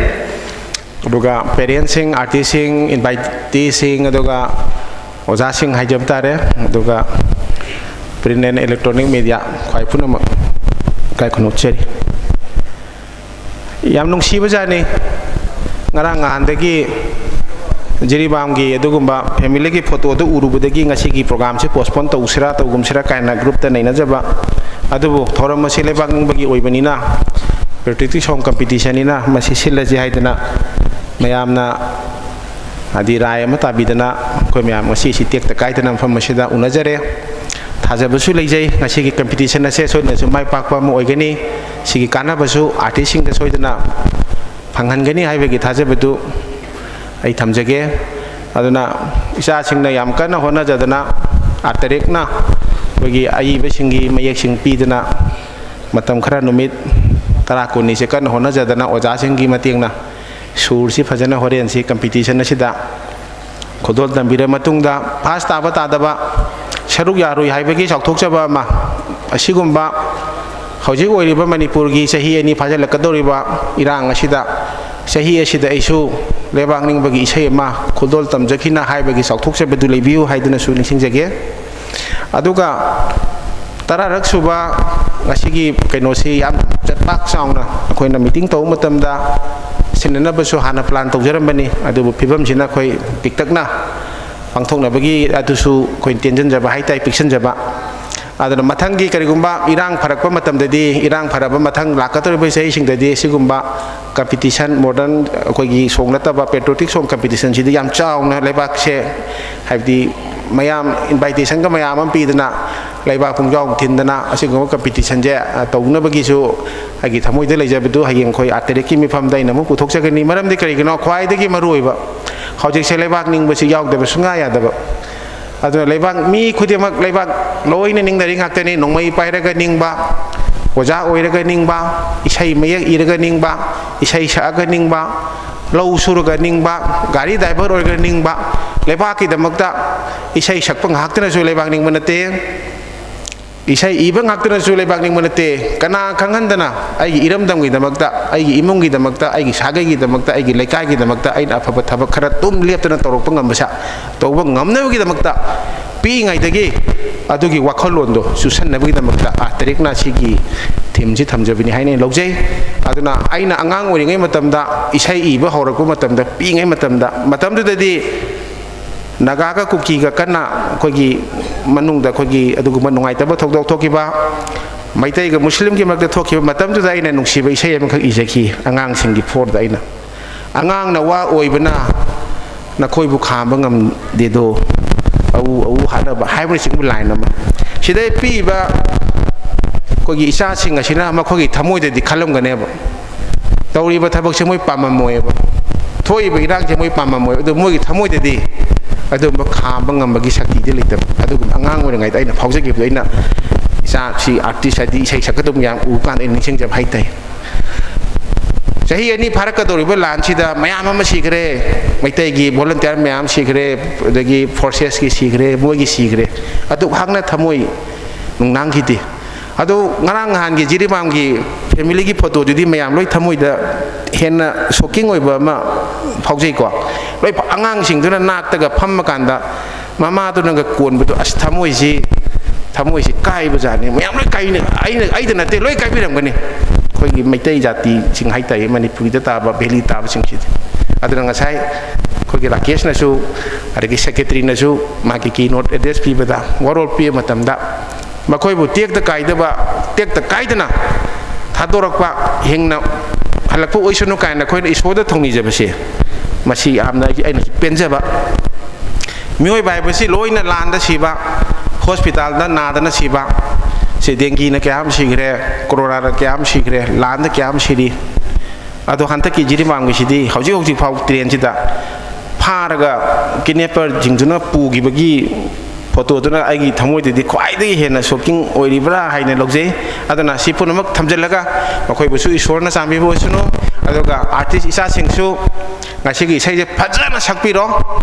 ꯑꯗꯨꯒ parentsꯁꯤꯡ, artistꯁꯤꯡ, inviteeꯁꯤꯡ, ꯑꯗꯨꯒ ꯑꯣꯖꯥꯁꯤꯡ ꯍꯥꯏꯖꯕ ꯇꯥꯔꯦ, ꯑꯗꯨꯒ print and electronic media ꯈ꯭ꯋꯥꯏ ꯄꯨꯝꯅꯃꯛ ꯏꯀꯥꯏ ꯈꯨꯝꯅꯧꯖꯔꯤ꯫ ꯌꯥꯝ ꯅꯨꯡꯁꯤꯕꯖꯥꯠꯅꯤ꯫ ꯉꯔꯥꯡ ꯅꯍꯥꯟꯗꯒꯤ ꯖꯤꯔꯤꯕꯥꯝꯒꯤ ꯑꯗꯨꯒꯨꯝꯕ ꯐꯦꯃꯤꯂꯤꯒꯤ ꯐꯣꯇꯣꯗꯨ ꯎꯔꯨꯕꯗꯒꯤ ꯉꯁꯤꯒꯤ ꯄ꯭ꯔꯣꯒ꯭ꯔꯥꯝꯁꯤ ꯄꯣꯁꯄꯣꯟ ꯇꯧꯁꯤꯔꯥ ꯇꯧꯒꯨꯝꯁꯤꯔꯥ ꯀꯥꯏꯅ ꯒ꯭ꯔꯨꯞꯇ ꯅꯩꯅꯖꯕ꯫ ꯑꯗꯨꯕꯨ ꯊꯧꯔꯝ ꯑꯁꯤ ꯂꯩꯕꯥꯛ ꯅꯤꯡꯕꯒꯤ ꯑꯣꯏꯕꯅꯤꯅ, ꯄꯦꯇ꯭ꯔꯤꯌꯣꯇꯤꯛ ꯁꯣꯡ ꯀꯝꯄꯤꯇꯤꯁꯟꯅꯤꯅ ꯃꯁꯤ ꯁꯤꯜꯂꯁꯤ ꯍꯥꯏꯗꯅ ꯃꯌꯥꯝꯅ ꯍꯥꯏꯗꯤ ꯔꯥꯏ ꯑꯃ ꯇꯥꯕꯤꯗꯅ ꯑꯩꯈꯣꯏ ꯃꯌꯥꯝ ꯉꯁꯤ ꯁꯤ ꯇꯦꯛꯇ ꯀꯥꯏꯗꯅ ꯃꯐꯝ ꯑꯁꯤꯗ ꯎꯅꯖꯔꯦ꯫ ꯊꯥꯖꯕꯁꯨ ꯂꯩꯖꯩ ꯉꯁꯤꯒꯤ ꯀꯝꯄꯤꯇꯤꯁꯟ ꯑꯁꯦ ꯁꯣꯏꯗꯅꯁꯨ ꯃꯥꯏ ꯄꯥꯛꯄ ꯑꯃ ꯑꯣꯏꯒꯅꯤ꯫ ꯁꯤꯒꯤ ꯀꯥꯟꯅꯕꯁꯨ ꯑꯥꯔꯇꯤꯁꯁꯤꯡꯗ ꯁꯣꯏꯗꯅ ꯐꯪꯍꯟꯒꯅꯤ ꯍꯥꯏꯕꯒꯤ ꯊꯥꯖꯕꯗꯨ ꯑꯩ ꯊꯝꯖꯒꯦ꯫ ꯑꯗꯨꯅ ꯏꯆꯥꯁꯤꯡꯅ ꯌꯥꯝ ꯀꯟꯅ ꯍꯣꯠꯅꯖꯗꯅ, ꯑꯥꯔꯇꯔꯦꯛꯅ ꯑꯩꯈꯣꯏꯒꯤ ꯑꯏꯕꯁꯤꯡꯒꯤ ꯃꯌꯦꯛꯁꯤꯡ ꯄꯤꯗꯅ, ꯃꯇꯝ ꯈꯔ, ꯅꯨꯃꯤꯠ ꯇꯔꯥ ꯀꯨꯟꯅꯤꯁꯦ ꯀꯟꯅ ꯍꯣꯠꯅꯖꯗꯅ ꯑꯣꯖꯥꯁꯤꯡꯒꯤ ꯃꯇꯦꯡꯅ ꯁꯨꯔꯁꯤ ꯐꯖꯅ ꯍꯣꯔꯦꯟꯁꯤ ꯀꯝꯄꯤꯇꯤꯁꯟ ꯑꯁꯤꯗ ꯈꯨꯗꯣꯜ ꯇꯝꯕꯤꯔ ꯃꯇꯨꯡꯗ ꯐꯥꯁ ꯇꯥꯕ ꯇꯥꯗꯕ ꯁꯔꯨꯛ ꯌꯥꯔꯨꯏ ꯍꯥꯏꯕꯒꯤ ꯆꯥꯎꯊꯣꯛꯆꯕ ꯑꯃ, ꯑꯁꯤꯒꯨꯝꯕ ꯍꯧꯖꯤꯛ ꯑꯣꯏꯔꯤꯕ ꯃꯅꯤꯄꯨꯔꯒꯤ ꯆꯍꯤ ꯑꯅꯤ ꯐꯥꯖꯤꯜꯂꯛꯀꯗꯧꯔꯤꯕ ꯏꯔꯥꯡ ꯑꯁꯤꯗ, ꯆꯍꯤ ꯑꯁꯤꯗ ꯑꯩꯁꯨ ꯂꯩꯕꯥꯛ ꯅꯤꯡꯕꯒꯤ ꯏꯁꯩ ꯑꯃ ꯈꯨꯗꯣꯜ ꯇꯝꯖꯈꯤꯅ ꯍꯥꯏꯕꯒꯤ ꯆꯥꯎꯊꯣꯛꯆꯕꯗꯨ ꯂꯩꯕꯤꯌꯨ ꯍꯥꯏꯗꯨꯅꯁꯨ ꯅꯤꯡꯁꯤꯡꯖꯒꯦ꯫ ꯑꯗꯨꯒ ꯇꯔꯥꯔꯛ ꯁꯨꯕ ꯉꯁꯤꯒꯤ ꯀꯩꯅꯣꯁꯤ ꯌꯥꯝ ꯄꯥꯛ ꯆꯥꯎꯅ ꯑꯩꯈꯣꯏꯅ ꯃꯤꯇꯤꯡ ꯇꯧꯕ ꯃꯇꯝꯗ ꯁꯤꯟꯅꯅꯕꯁꯨ ꯍꯥꯟꯅ ꯄ꯭ꯂꯥꯟ ꯇꯧꯖꯔꯝꯕꯅꯤ, ꯑꯗꯨꯕꯨ ꯐꯤꯕꯝꯁꯤꯅ ꯑꯩꯈꯣꯏ ꯄꯤꯛꯇꯛꯅ ꯄꯥꯡꯊꯣꯛꯅꯕꯒꯤ ꯑꯗꯨꯁꯨ ꯑꯩꯈꯣꯏ ꯇꯦꯟꯖꯟꯖꯕ ꯍꯥꯏꯇꯥꯔꯦ, ꯄꯤꯛꯁꯟꯖꯕ꯫ ꯑꯗꯨꯅ ꯃꯊꯪꯒꯤ ꯀꯔꯤꯒꯨꯝꯕ ꯏꯔꯥꯡ ꯐꯔꯛꯄ ꯃꯇꯝꯗꯗꯤ, ꯏꯔꯥꯡ ꯐꯔꯕ ꯃꯊꯪ ꯂꯥꯛꯀꯗꯧꯔꯤꯕ ꯆꯍꯤꯁꯤꯡꯗꯗꯤ ꯁꯤꯒꯨꯝꯕ ꯀꯝꯄꯤꯇꯤꯁꯟ, ꯃꯣꯗꯔꯟ ꯑꯩꯈꯣꯏꯒꯤ ꯁꯣꯡ ꯅꯠꯇꯕ ꯄꯦꯇ꯭ꯔꯣꯇꯤꯛ ꯁꯣꯡ ꯀꯝꯄꯤꯇꯤꯁꯟꯁꯤꯗꯤ ꯌꯥꯝ ꯆꯥꯎꯅ ꯂꯩꯕꯥꯛꯁꯦ, ꯍꯥꯏꯕꯗꯤ ꯃꯌꯥꯝ ꯏꯟꯚꯥꯏꯇꯦꯁꯟꯒ ꯃꯌꯥꯝ ꯑꯃ ꯄꯤꯗꯅ, ꯂꯩꯕꯥꯛ ꯄꯨꯡꯖꯥꯎ ꯊꯤꯟꯗꯅ ꯑꯁꯤꯒꯨꯝꯕ ꯀꯝꯄꯤꯇꯤꯁꯟꯁꯦ, ꯑ, ꯇꯧꯅꯕꯒꯤꯁꯨ ꯑꯩꯒꯤ ꯊꯃꯣꯏꯗ ꯂꯩꯖꯕꯗꯨ ꯍꯌꯦꯡ ꯑꯩꯈꯣꯏ ꯑꯥꯔꯇꯔꯦꯛꯀꯤ ꯃꯤꯐꯝꯗ ꯑꯩꯅ ꯑꯃꯨꯛ ꯄꯨꯊꯣꯛꯆꯒꯅꯤ꯫ ꯃꯔꯝꯗꯤ ꯀꯔꯤꯒꯤꯅꯣ? ꯈ꯭ꯋꯥꯏꯗꯒꯤ ꯃꯔꯨꯑꯣꯏꯕ ꯍꯧꯖꯤꯛꯁꯦ ꯂꯩꯕꯥꯛ ꯅꯤꯡꯕꯁꯤ ꯌꯥꯎꯗꯕ ꯁꯨꯡꯌꯥ ꯌꯥꯗꯕ꯫ ꯑꯗꯨꯅ ꯂꯩꯕꯥꯛ, ꯃꯤ ꯈꯨꯗꯤꯡꯃꯛ ꯂꯩꯕꯥꯛ ꯂꯣꯏꯅ ꯅꯤꯡꯅꯔꯤ ꯉꯥꯛꯇꯅꯤ꯫ ꯅꯣꯡꯃꯩ ꯄꯥꯏꯔꯒ ꯅꯤꯡꯕ, ꯑꯣꯖꯥ ꯑꯣꯏꯔꯒ ꯅꯤꯡꯕ, ꯏꯁꯩ ꯃꯌꯦꯛ ꯏꯔꯒ ꯅꯤꯡꯕ, ꯏꯁꯩ ꯁꯛꯑꯒ ꯅꯤꯡꯕ, ꯂꯧ ꯁꯨꯔꯒ ꯅꯤꯡꯕ, ꯒꯥꯔꯤ ꯗ꯭ꯔꯥꯏꯚꯔ ꯑꯣꯏꯔꯒ ꯅꯤꯡꯕ, ꯂꯩꯕꯥꯛꯀꯤꯗꯃꯛꯇ ꯏꯁꯩ ꯁꯛꯄ ꯉꯥꯛꯇꯅꯁꯨ ꯂꯩꯕꯥꯛ ꯅꯤꯡꯕ ꯅꯠꯇꯦ꯫ ꯏꯁꯩ ꯏꯕ ꯉꯥꯛꯇꯅꯁꯨ ꯂꯩꯕꯥꯛ ꯅꯤꯡꯕ ꯅꯠꯇꯦ꯫ ꯀꯅꯥ ꯈꯪꯍꯟꯗꯅ ꯑꯩꯒꯤ ꯏꯔꯝꯗꯝꯒꯤꯗꯃꯛꯇ, ꯑꯩꯒꯤ ꯏꯃꯨꯡꯒꯤꯗꯃꯛꯇ, ꯑꯩꯒꯤ ꯁꯥꯒꯩꯒꯤꯗꯃꯛꯇ, ꯑꯩꯒꯤ ꯂꯩꯀꯥꯏꯒꯤꯗꯃꯛꯇ ꯑꯩꯅ ꯑꯐꯕ ꯊꯕꯛ ꯈꯔ ꯇꯨꯝ ꯂꯦꯞꯇꯅ ꯇꯧꯔꯛꯄ ꯉꯝꯕꯁꯦ, ꯇꯧꯕ ꯉꯝꯅꯕꯒꯤꯗꯃꯛꯇ ꯄꯤꯛꯏꯉꯩꯗꯒꯤ ꯑꯗꯨꯒꯤ ꯋꯥꯈꯜꯂꯣꯟꯗꯣ ꯆꯨꯁꯟꯅꯕꯒꯤꯗꯃꯛꯇ ꯑꯥꯔꯇꯔꯦꯛꯅ ꯁꯤꯒꯤ ꯊꯤꯝ ꯁꯤ ꯊꯝꯖꯕꯅꯤ ꯍꯥꯏꯅ ꯑꯩꯅ ꯂꯧꯖꯩ꯫ ꯑꯗꯨꯅ ꯑꯩꯅ ꯑꯉꯥꯡ ꯑꯣꯏꯔꯤꯉꯩ ꯃꯇꯝꯗ, ꯏꯁꯩ ꯏꯕ ꯍꯧꯔꯛꯄ ꯃꯇꯝꯗ, ꯄꯤꯛꯏꯉꯩ ꯃꯇꯝꯗ, ꯃꯇꯝꯗꯨꯗꯗꯤ ꯅꯥꯒꯥꯒ ꯀꯨꯀꯤꯒ ꯀꯟꯅ ꯑꯩꯈꯣꯏꯒꯤ ꯃꯅꯨꯡꯗ ꯑꯩꯈꯣꯏꯒꯤ ꯑꯗꯨꯒꯨꯝꯕ ꯅꯨꯡꯉꯥꯏꯇꯕ ꯊꯧꯗꯣꯛ ꯊꯣꯛꯈꯤꯕ, ꯃꯩꯇꯩꯒ ꯃꯨꯁꯂꯤꯝꯒꯤ ꯃꯔꯛꯇ ꯊꯣꯛꯈꯤꯕ ꯃꯇꯝꯗꯨꯗ ꯑꯩꯅ ꯅꯨꯡꯁꯤꯕ ꯏꯁꯩ ꯑꯃꯈꯛ ꯏꯖꯈꯤ ꯑꯉꯥꯡꯁꯤꯡꯒꯤ ꯐꯣꯔꯗ ꯑꯩꯅ꯫ "ꯑꯉꯥꯡꯅ ꯋꯥ ꯑꯣꯏꯕꯅ ꯅꯈꯣꯏꯕꯨ ꯈꯥꯝꯕ ꯉꯝꯗꯦꯗꯣ, ꯑꯎ ꯑꯎ ꯍꯥꯠꯅꯕ" ꯍꯥꯏꯕꯅꯆꯤꯡꯕ ꯂꯥꯏꯟ ꯑꯃ꯫ ꯁꯤꯗꯩ ꯄꯤꯛꯏꯕ ꯑꯩꯈꯣꯏꯒꯤ ꯏꯆꯥꯁꯤꯡ ꯑꯁꯤꯅ ꯃꯈꯣꯏꯒꯤ ꯊꯃꯣꯏꯗꯗꯤ ꯈꯜꯂꯝꯒꯅꯦꯕ, ꯇꯧꯔꯤꯕ ꯊꯕꯛꯁꯦ ꯃꯣꯏ ꯄꯥꯝꯃꯝꯃꯣꯏꯕ, ꯊꯣꯛꯏꯕ ꯏꯔꯥꯡꯁꯦ ꯃꯣꯏ ꯄꯥꯝꯃꯝꯃꯣꯏ, ꯑꯗꯨ ꯃꯣꯏꯒꯤ ꯊꯃꯣꯏꯗꯗꯤ ꯑꯗꯨꯝꯕ ꯈꯥꯝꯕ ꯉꯝꯕꯒꯤ ꯁꯛꯇꯤꯗꯤ ꯂꯩꯇꯕ꯫ ꯑꯗꯨꯒꯨꯝꯕ ꯑꯉꯥꯡ ꯑꯣꯏꯔꯤꯉꯩꯗ ꯑꯩꯅ ꯐꯥꯎꯖꯈꯤꯕꯗꯣ, ꯑꯩꯅ ꯏꯆꯥꯁꯤ ꯑꯥꯔꯇꯤꯁ ꯍꯥꯏꯗꯤ ꯏꯁꯩ ꯁꯛꯀꯗꯧꯕ ꯃꯌꯥꯝ ꯎꯕ ꯀꯥꯟꯗ ꯑꯩꯅ ꯅꯤꯡꯁꯤꯡꯖꯕ ꯍꯥꯏꯇꯥꯏ꯫ ꯆꯍꯤ ꯑꯅꯤ ꯐꯥꯔꯛꯀꯗꯧꯔꯤꯕ ꯂꯥꯟꯁꯤꯗ ꯃꯌꯥꯝ ꯑꯃ ꯁꯤꯈ꯭ꯔꯦ, ꯃꯩꯇꯩꯒꯤ ꯚꯣꯂꯟꯇꯤꯌꯥꯔ ꯃꯌꯥꯝ ꯁꯤꯈ꯭ꯔꯦ, ꯑꯗꯒꯤ ꯐꯣꯔꯁꯦꯁꯀꯤ ꯁꯤꯈ꯭ꯔꯦ, ꯃꯣꯏꯒꯤ ꯁꯤꯈ꯭ꯔꯦ, ꯑꯗꯨ ꯍꯥꯛꯅ ꯊꯃꯣꯏ ꯅꯨꯡꯅꯥꯡꯈꯤꯗꯦ꯫ ꯑꯗꯨ ꯉꯔꯥꯡ ꯅꯍꯥꯟꯒꯤ ꯖꯤꯔꯤꯕꯥꯝꯒꯤ ꯐꯦꯃꯤꯂꯤꯒꯤ ꯐꯣꯇꯣꯗꯨꯗꯤ ꯃꯌꯥꯝ ꯂꯣꯏ ꯊꯃꯣꯏꯗ ꯍꯦꯟꯅ ꯁꯣꯛꯀꯤꯡ ꯑꯣꯏꯕ ꯑꯃ ꯐꯥꯎꯖꯩꯀꯣ꯫ ꯂꯣꯏ ꯐ-, ꯑꯉꯥꯡꯁꯤꯡꯗꯨꯅ ꯅꯥꯛꯇꯒ ꯐꯝꯃꯀꯥꯟꯗ ꯃꯃꯥꯗꯨꯅꯒ ꯀꯣꯟꯕꯗꯣ, ꯑꯁ, ꯊꯃꯣꯏꯁꯤ, ꯊꯃꯣꯏꯁꯤ ꯀꯥꯏꯕ ꯖꯥꯠꯅꯤ꯫ ꯃꯌꯥꯝ ꯂꯣꯏ ꯀꯥꯏꯅ, ꯑꯩꯅ, ꯑꯩꯗ ꯅꯠꯇꯦ, ꯂꯣꯏ ꯀꯥꯏꯕꯤꯔꯝꯒꯅꯤ꯫ ꯑꯩꯈꯣꯏꯒꯤ ꯃꯩꯇꯩ ꯖꯥꯇꯤꯁꯤꯡ ꯍꯥꯏꯇꯥꯔꯦ, ꯃꯅꯤꯄꯨꯔꯤꯗ ꯇꯥꯕ ꯚꯦꯂꯤ ꯇꯥꯕꯁꯤꯡꯁꯤꯗꯤ꯫ ꯑꯗꯨꯅ ꯉꯁꯥꯏ ꯑꯩꯈꯣꯏꯒꯤ ꯔꯥꯀꯦꯁꯅꯁꯨ, ꯑꯗꯒꯤ ꯁꯦꯀ꯭ꯔꯦꯇꯔꯤꯅꯁꯨ ꯃꯥꯒꯤ ꯀꯤ ꯅꯣꯠ ꯑꯦꯗ꯭ꯔꯦꯁ ꯄꯤꯕꯗ, ꯋꯥꯔꯣꯜ ꯄꯤꯕ ꯃꯇꯝꯗ, ꯃꯈꯣꯏꯕꯨ ꯇꯦꯛꯇ ꯀꯥꯏꯗꯕ, ꯇꯦꯛꯇ ꯀꯥꯏꯗꯅ ꯊꯥꯗꯣꯔꯛꯄ, ꯍꯤꯡꯅ ꯍꯜꯂꯛꯄ ꯑꯣꯏꯁꯅꯨ ꯀꯥꯏꯅ ꯑꯩꯈꯣꯏꯅ ꯏꯁꯣꯔꯗ ꯊꯧꯅꯤꯖꯕꯁꯦ, ꯃꯁꯤ ꯌꯥꯝꯅ ꯑꯩ-, ꯑꯩꯅ ꯄꯦꯟꯖꯕ꯫ ꯃꯤꯑꯣꯏꯕ ꯍꯥꯏꯕꯁꯤ ꯂꯣꯏꯅ ꯂꯥꯟꯗ ꯁꯤꯕ, ꯍꯣꯁꯄꯤꯇꯥꯜꯗ ꯅꯥꯗꯅ ꯁꯤꯕ, ꯁꯤ ꯗꯦꯡꯒꯤꯅ ꯀꯌꯥ ꯑꯃ ꯁꯤꯈ꯭ꯔꯦ, ꯀꯣꯔꯣꯅꯥꯅ ꯀꯌꯥ ꯑꯃ ꯁꯤꯈ꯭ꯔꯦ, ꯂꯥꯟꯗ ꯀꯌꯥ ꯑꯃ ꯁꯤꯔꯤ꯫ ꯑꯗꯣ ꯍꯟꯗꯛꯀꯤ ꯖꯤꯔꯤꯕꯥꯝꯒꯤꯁꯤꯗꯤ ꯍꯧꯖꯤꯛ ꯍꯧꯖꯤꯛ ꯐꯥꯎ ꯇ꯭ꯔꯦꯟꯁꯤꯗ ꯐꯥꯔꯒ ꯀꯤꯗꯅꯦꯄꯔꯁꯤꯡꯗꯨꯅ ꯄꯨꯈꯤꯕꯒꯤ ꯐꯣꯇꯣꯗꯨꯅ ꯑꯩꯒꯤ ꯊꯃꯣꯏꯗꯗꯤ ꯈ꯭ꯋꯥꯏꯗꯒꯤ ꯍꯦꯟꯅ ꯁꯣꯛꯀꯤꯡ ꯑꯣꯏꯔꯤꯕ꯭ꯔꯥ ꯍꯥꯏꯅ ꯂꯧꯖꯩ꯫ ꯑꯗꯨꯅ ꯁꯤ ꯄꯨꯝꯅꯃꯛ ꯊꯝꯖꯤꯜꯂꯒ ꯃꯈꯣꯏꯕꯨꯁꯨ ꯏꯁꯣꯔꯅ ꯆꯥꯟꯕꯤꯕ ꯑꯣꯏꯁꯅꯨ꯫ ꯑꯗꯨꯒ ꯑꯥꯔꯇꯤꯁ ꯏꯆꯥꯁꯤꯡꯁꯨ ꯉꯁꯤꯒꯤ ꯏꯁꯩꯁꯦ ꯐꯖꯅ ꯁꯛꯄꯤꯔꯣ꯫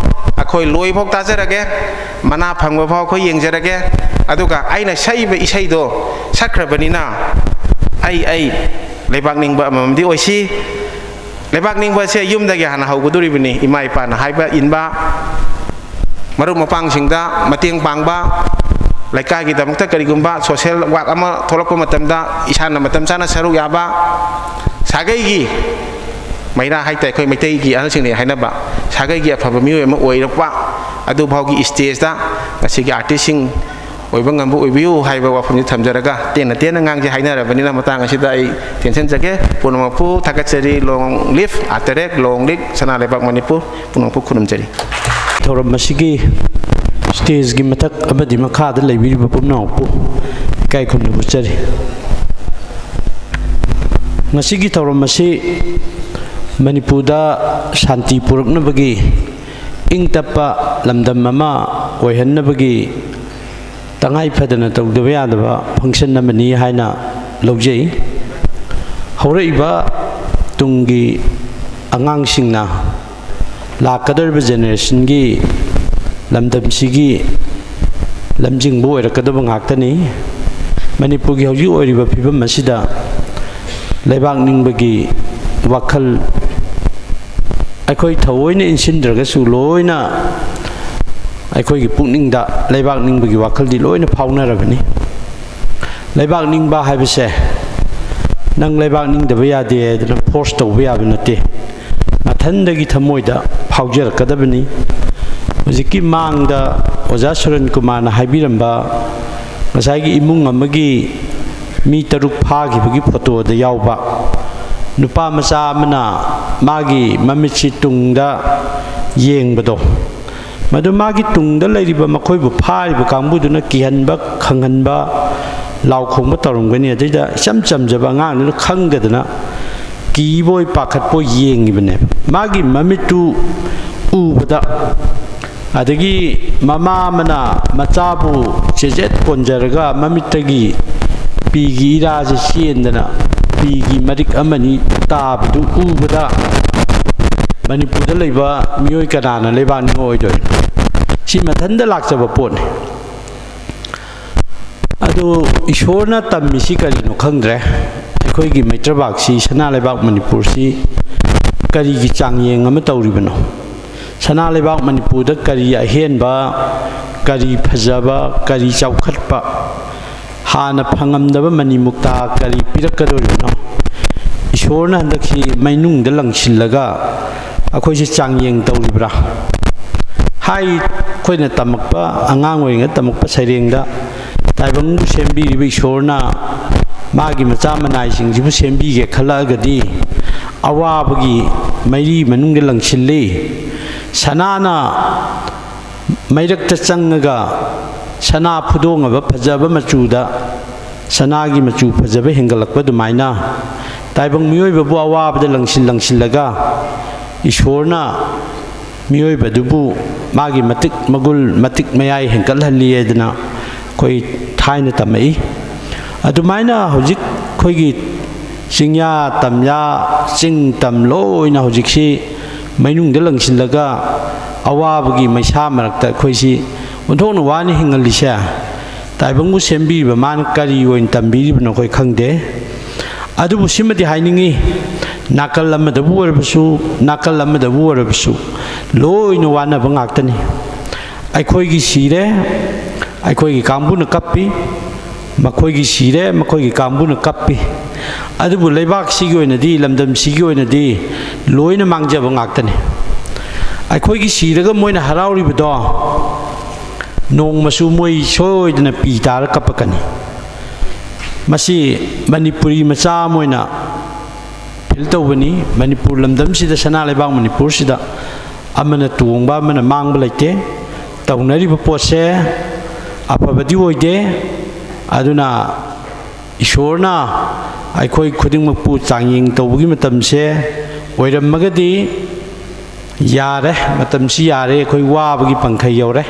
ꯑꯩꯈꯣꯏ ꯂꯣꯏꯐꯥꯎ ꯇꯥꯖꯔꯒꯦ꯫ ꯃꯅꯥ ꯐꯪꯕ ꯐꯥꯎ ꯑꯩꯈꯣꯏ ꯌꯦꯡꯖꯔꯒꯦ꯫ ꯑꯗꯨꯒ ꯑꯩꯅ ꯁꯛꯏꯕ ꯏꯁꯩꯗꯣ ꯁꯛꯈ꯭ꯔꯕꯅꯤꯅ ꯑꯩ, ꯑꯩ ꯂꯩꯕꯥꯛ ꯅꯤꯡꯕ ꯑꯃꯃꯝꯗꯤ ꯑꯣꯏꯁꯤ꯫ ꯂꯩꯕꯥꯛ ꯅꯤꯡꯕꯁꯦ ꯌꯨꯝꯗꯒꯤ ꯍꯥꯟꯅ ꯍꯧꯒꯗꯧꯔꯤꯕꯅꯤ꯫ ꯏꯃꯥ ꯏꯄꯥꯅ ꯍꯥꯏꯕ ꯏꯟꯕ, ꯃꯔꯨꯞ ꯃꯄꯥꯡꯁꯤꯡꯗ ꯃꯇꯦꯡ ꯄꯥꯡꯕ, ꯂꯩꯀꯥꯏꯒꯤꯗꯃꯛꯇ ꯀꯔꯤꯒꯨꯝꯕ ꯁꯣꯁꯦꯜ ꯋꯥꯛ ꯑꯃ ꯊꯣꯛꯂꯛꯄ ꯃꯇꯝꯗ ꯏꯁꯥꯅ ꯃꯇꯝ ꯆꯥꯅ ꯁꯔꯨꯛ ꯌꯥꯕ, ꯁꯥꯒꯩꯒꯤ ꯃꯩꯔꯥ ꯍꯥꯏꯇꯥꯔꯦ, ꯑꯩꯈꯣꯏ ꯃꯩꯇꯩꯒꯤ ꯑꯍꯜꯁꯤꯡꯅ ꯍꯥꯏꯅꯕ, ꯁꯥꯒꯩꯒꯤ ꯑꯐꯕ ꯃꯤꯑꯣꯏ ꯑꯃ ꯑꯣꯏꯔꯛꯄ ꯑꯗꯨꯐꯥꯎꯒꯤ ꯁ꯭ꯇꯦꯖꯇ ꯉꯁꯤꯒꯤ ꯑꯥꯔꯇꯤꯁꯁꯤꯡ ꯑꯣꯏꯕ ꯉꯝꯕ ꯑꯣꯏꯕꯤꯌꯨ ꯍꯥꯏꯕ ꯋꯥꯐꯝꯁꯤ ꯊꯝꯖꯔꯒ, ꯇꯦꯟꯅ ꯇꯦꯟꯅ ꯉꯥꯡꯁꯦ ꯍꯥꯏꯅꯔꯕꯅꯤꯅ, ꯃꯇꯥꯡ ꯑꯁꯤꯗ ꯑꯩ ꯇꯦꯟꯁꯤꯟꯖꯒꯦ꯫ ꯄꯨꯝꯅꯃꯛꯄꯨ ꯊꯥꯒꯠꯆꯔꯤ꯫ Long live Arteract, long live ꯁꯅꯥ ꯂꯩꯕꯥꯛ ꯃꯅꯤꯄꯨꯔ꯫ ꯄꯨꯝꯅꯃꯛꯄꯨ ꯈꯨꯔꯨꯝꯖꯔꯤ꯫ ꯊꯧꯔꯝ ꯑꯁꯤꯒꯤ ꯁ꯭ꯇꯦꯖꯀꯤ ꯃꯊꯛ ꯑꯃꯗꯤ ꯃꯈꯥꯗ ꯂꯩꯕꯤꯔꯤꯕ ꯄꯨꯝꯅꯃꯛꯄꯨ ꯏꯀꯥꯏ ꯈꯨꯝꯅꯕ ꯎꯠꯆꯔꯤ꯫ ꯉꯁꯤꯒꯤ ꯊꯧꯔꯝ ꯑꯁꯤ ꯃꯅꯤꯄꯨꯔꯗ ꯁꯥꯟꯇꯤ ꯄꯨꯔꯛꯅꯕꯒꯤ, ꯏꯪ ꯇꯞꯄ ꯂꯝꯗꯝ ꯑꯃ ꯑꯣꯏꯍꯟꯅꯕꯒꯤ ꯇꯉꯥꯏ ꯐꯗꯅ ꯇꯧꯗꯕ ꯌꯥꯗꯕ function ꯑꯃꯅꯤ ꯍꯥꯏꯅ ꯂꯧꯖꯩ꯫ ꯍꯧꯔꯛꯏꯕ ꯇꯨꯡꯒꯤ ꯑꯉꯥꯡꯁꯤꯡꯅ, ꯂꯥꯛꯀꯗꯧꯔꯤꯕ generationꯒꯤ ꯂꯝꯗꯝꯁꯤꯒꯤ ꯂꯝꯖꯤꯡꯕ ꯑꯣꯏꯔꯛꯀꯗꯕ ꯉꯥꯛꯇꯅꯤ꯫ ꯃꯅꯤꯄꯨꯔꯒꯤ ꯍꯧꯖꯤꯛ ꯑꯣꯏꯔꯤꯕ ꯐꯤꯕꯝ ꯑꯁꯤꯗ ꯂꯩꯕꯥꯛ ꯅꯤꯡꯕꯒꯤ ꯋꯥꯈꯜ ꯑꯩꯈꯣꯏ ꯊꯑꯣꯏꯅ ꯏꯟꯁꯤꯟꯗ꯭ꯔꯒꯁꯨ, ꯂꯣꯏꯅ ꯑꯩꯈꯣꯏꯒꯤ ꯄꯨꯛꯅꯤꯡꯗ ꯂꯩꯕꯥꯛ ꯅꯤꯡꯕꯒꯤ ꯋꯥꯈꯜꯗꯤ ꯂꯣꯏꯅ ꯐꯥꯎꯅꯔꯕꯅꯤ꯫ ꯂꯩꯕꯥꯛ ꯅꯤꯡꯕ ꯍꯥꯏꯕꯁꯦ ꯅꯪ ꯂꯩꯕꯥꯛ ꯅꯤꯡꯗꯕ ꯌꯥꯗꯦ ꯍꯥꯏꯗꯅ force ꯇꯧꯕ ꯌꯥꯕ ꯅꯠꯇꯦ꯫ ꯃꯊꯟꯗꯒꯤ ꯊꯃꯣꯏꯗ ꯐꯥꯎꯖꯔꯛꯀꯗꯕꯅꯤ꯫ ꯍꯧꯖꯤꯛꯀꯤ ꯃꯥꯡꯗ ꯑꯣꯖꯥ ꯁꯨꯔꯟ ꯀꯨꯃꯥꯔꯅ ꯍꯥꯏꯕꯤꯔꯝꯕ ꯉꯁꯥꯏꯒꯤ ꯏꯃꯨꯡ ꯑꯃꯒꯤ ꯃꯤ ꯇꯔꯨꯛ ꯐꯥꯈꯤꯕꯒꯤ photoꯗ ꯌꯥꯎꯕ ꯅꯨꯄꯥ ꯃꯆꯥ ꯑꯃꯅ ꯃꯥꯒꯤ ꯃꯃꯤꯠꯁꯤ ꯇꯨꯡꯗ ꯌꯦꯡꯕꯗꯣ, ꯃꯗꯨ ꯃꯥꯒꯤ ꯇꯨꯡꯗ ꯂꯩꯔꯤꯕ ꯃꯈꯣꯏꯕꯨ ꯐꯥꯔꯤꯕ ꯀꯥꯡꯕꯨꯗꯨꯅ ꯀꯤꯍꯟꯕ, ꯈꯪꯍꯟꯕ, ꯂꯥꯎ ꯈꯣꯡꯕ ꯇꯧꯔꯝꯒꯅꯤ꯫ ꯑꯗꯩꯗ ꯏꯆꯝ ꯆꯝꯖꯕ ꯑꯉꯥꯡꯗꯨꯅ ꯈꯪꯗꯗꯅ ꯀꯤꯕꯣꯏ ꯄꯥꯈꯠꯄꯣꯏ ꯌꯦꯡꯉꯤꯕꯅꯦ꯫ ꯃꯥꯒꯤ ꯃꯃꯤꯠꯇꯨ ꯎꯕꯗ, ꯑꯗꯒꯤ ꯃꯃꯥ ꯑꯃꯅ ꯃꯆꯥꯕꯨ ꯆꯦꯖꯦꯠ ꯀꯣꯟꯖꯔꯒ ꯃꯃꯤꯠꯇꯒꯤ ꯄꯤꯒꯤ ꯏꯔꯥꯁꯦ ꯆꯦꯟꯗꯅ ꯄꯤꯒꯤ ꯃꯔꯤꯛ ꯑꯃꯅꯤ ꯇꯥꯕꯗꯨ ꯎꯕꯗ, ꯃꯅꯤꯄꯨꯔꯗ ꯂꯩꯕ ꯃꯤꯑꯣꯏ ꯀꯅꯥꯅ ꯂꯩꯕꯥꯛ ꯅꯤꯡꯉꯣꯏꯗꯣꯏꯅꯣ? ꯁꯤ ꯃꯊꯟꯇ ꯂꯥꯛꯆꯕ ꯄꯣꯠꯅꯤ꯫ ꯑꯗꯨ ꯏꯁꯣꯔꯅ ꯇꯝꯃꯤꯁꯤ ꯀꯔꯤꯅꯣ ꯈꯪꯗ꯭ꯔꯦ꯫ ꯑꯩꯈꯣꯏꯒꯤ ꯃꯩꯇ꯭ꯔꯕꯥꯛꯁꯤ, ꯁꯅꯥ ꯂꯩꯕꯥꯛ ꯃꯅꯤꯄꯨꯔꯁꯤ ꯀꯔꯤꯒꯤ ꯆꯥꯡꯌꯦꯡ ꯑꯃ ꯇꯧꯔꯤꯕꯅꯣ? ꯁꯅꯥ ꯂꯩꯕꯥꯛ ꯃꯅꯤꯄꯨꯔꯗ ꯀꯔꯤ ꯑꯍꯦꯟꯕ, ꯀꯔꯤ ꯐꯖꯕ, ꯀꯔꯤ ꯆꯥꯎꯈꯠꯄ, ꯍꯥꯟꯅ ꯐꯪꯉꯝꯗꯕ ꯃꯅꯤꯃꯨꯛꯇꯥ ꯀꯔꯤ ꯄꯤꯔꯛꯀꯗꯧꯔꯤꯕꯅꯣ? ꯏꯁꯣꯔꯅ ꯍꯟꯗꯛꯁꯤ ꯃꯩꯅꯨꯡꯗ ꯂꯪꯁꯤꯜꯂꯒ ꯑꯩꯈꯣꯏꯁꯤ ꯆꯥꯡꯌꯦꯡ ꯇꯧꯔꯤꯕ꯭ꯔꯥ? ꯍꯥꯏ, ꯑꯩꯈꯣꯏꯅ ꯇꯝꯃꯛꯄ, ꯑꯉꯥꯡ ꯑꯣꯏꯔꯤꯉꯩꯗ ꯇꯝꯃꯛꯄ ꯁꯩꯔꯦꯡꯗ, "ꯇꯥꯏꯕꯪꯕꯨ ꯁꯦꯝꯕꯤꯔꯤꯕ ꯏꯁꯣꯔꯅ ꯃꯥꯒꯤ ꯃꯆꯥ ꯃꯅꯥꯏꯁꯤꯡꯁꯤꯕꯨ ꯁꯦꯝꯕꯤꯒꯦ ꯈꯜꯂꯛꯑꯒꯗꯤ ꯑꯋꯥꯕꯒꯤ ꯃꯩꯔꯤ ꯃꯅꯨꯡꯗ ꯂꯪꯁꯤꯜꯂꯤ꯫ ꯁꯅꯥꯅ ꯃꯩꯔꯛꯇ ꯆꯪꯉꯒ ꯁꯅꯥ ꯐꯨꯗꯣꯡꯉꯕ ꯐꯖꯕ ꯃꯆꯨꯗ, ꯁꯅꯥꯒꯤ ꯃꯆꯨ ꯐꯖꯕ ꯍꯦꯟꯒꯠꯂꯛꯄ ꯑꯗꯨꯃꯥꯏꯅ ꯇꯥꯏꯕꯪ ꯃꯤꯑꯣꯏꯕꯕꯨ ꯑꯋꯥꯕꯗ ꯂꯪꯁꯤꯟ ꯂꯪꯁꯤꯜꯂꯒ ꯏꯁꯣꯔꯅ ꯃꯤꯑꯣꯏꯕꯗꯨꯕꯨ ꯃꯥꯒꯤ ꯃꯇꯤꯛ ꯃꯒꯨꯜ, ꯃꯇꯤꯛ ꯃꯌꯥꯏ ꯍꯦꯟꯒꯠꯍꯜꯂꯤ" ꯍꯥꯏꯗꯅ ꯑꯩꯈꯣꯏ ꯊꯥꯏꯅ ꯇꯝꯃꯛꯏ꯫ ꯑꯗꯨꯃꯥꯏꯅ ꯍꯧꯖꯤꯛ ꯑꯩꯈꯣꯏꯒꯤ ꯆꯤꯡꯌꯥ ꯇꯝꯌꯥ, ꯆꯤꯡ ꯇꯝ ꯂꯣꯏꯅ ꯍꯧꯖꯤꯛꯁꯤ ꯃꯩꯅꯨꯡꯗ ꯂꯪꯁꯤꯜꯂꯒ ꯑꯋꯥꯕꯒꯤ ꯃꯩꯁꯥ ꯃꯔꯛꯇ ꯑꯩꯈꯣꯏꯁꯤ ꯑꯣꯟꯊꯣꯛꯅ ꯋꯥꯅ ꯍꯤꯡꯍꯜꯂꯤꯁꯦ꯫ ꯇꯥꯏꯕꯪꯕꯨ ꯁꯦꯝꯕꯤꯔꯤꯕ ꯃꯥꯅ ꯀꯔꯤ ꯑꯣꯏꯅ ꯇꯝꯕꯤꯔꯤꯕꯅꯣ ꯑꯩꯈꯣꯏ ꯈꯪꯗꯦ꯫ ꯑꯗꯨꯕꯨ ꯁꯤꯃꯗꯤ ꯍꯥꯏꯅꯤꯡꯉꯤ, ꯅꯥꯀꯜ ꯑꯃꯗꯕꯨ ꯑꯣꯏꯔꯕꯁꯨ, ꯅꯥꯀꯜ ꯑꯃꯗꯕꯨ ꯑꯣꯏꯔꯕꯁꯨ, ꯂꯣꯏꯅ ꯋꯥꯅꯕ ꯉꯥꯛꯇꯅꯤ꯫ ꯑꯩꯈꯣꯏꯒꯤ ꯁꯤꯔꯦ, ꯑꯩꯈꯣꯏꯒꯤ ꯀꯥꯡꯕꯨꯅ ꯀꯞꯄꯤ, ꯃꯈꯣꯏꯒꯤ ꯁꯤꯔꯦ, ꯃꯈꯣꯏꯒꯤ ꯀꯥꯡꯕꯨꯅ ꯀꯞꯄꯤ꯫ ꯑꯗꯨꯕꯨ ꯂꯩꯕꯥꯛꯁꯤꯒꯤ ꯑꯣꯏꯅꯗꯤ, ꯂꯝꯗꯝꯁꯤꯒꯤ ꯑꯣꯏꯅꯗꯤ ꯂꯣꯏꯅ ꯃꯥꯡꯖꯕ ꯉꯥꯛꯇꯅꯤ꯫ ꯑꯩꯈꯣꯏꯒꯤ ꯁꯤꯔꯒ ꯃꯣꯏꯅ ꯍꯔꯥꯎꯔꯤꯕꯗꯣ, ꯅꯣꯡꯃꯁꯨ ꯃꯣꯏ ꯁꯣꯏꯗꯅ ꯄꯤ ꯇꯥꯔ ꯀꯞꯄꯛꯀꯅꯤ꯫ ꯃꯁꯤ ꯃꯅꯤꯄꯨꯔꯤ ꯃꯆꯥ ꯑꯃ ꯑꯣꯏꯅ ꯐꯤꯜ ꯇꯧꯕꯅꯤ꯫ ꯃꯅꯤꯄꯨꯔ ꯂꯝꯗꯝꯁꯤꯗ, ꯁꯅꯥ ꯂꯩꯕꯥꯛ ꯃꯅꯤꯄꯨꯔꯁꯤꯗ ꯑꯃꯅ ꯇꯣꯡꯕ, ꯑꯃꯅ ꯃꯥꯡꯕ ꯂꯩꯇꯦ꯫ ꯇꯧꯅꯔꯤꯕ ꯄꯣꯠꯁꯦ ꯑꯐꯕꯗꯤ ꯑꯣꯏꯗꯦ꯫ ꯑꯗꯨꯅ ꯏꯁꯣꯔꯅ ꯑꯩꯈꯣꯏ ꯈꯨꯗꯤꯡꯃꯛꯄꯨ ꯆꯥꯡꯌꯦꯡ ꯇꯧꯕꯒꯤ ꯃꯇꯝꯁꯦ ꯑꯣꯏꯔꯝꯃꯒꯗꯤ ꯌꯥꯔꯦ, ꯃꯇꯝꯁꯤ ꯌꯥꯔꯦ, ꯑꯩꯈꯣꯏ ꯋꯥꯕꯒꯤ ꯄꯪꯈꯩ ꯌꯧꯔꯦ꯫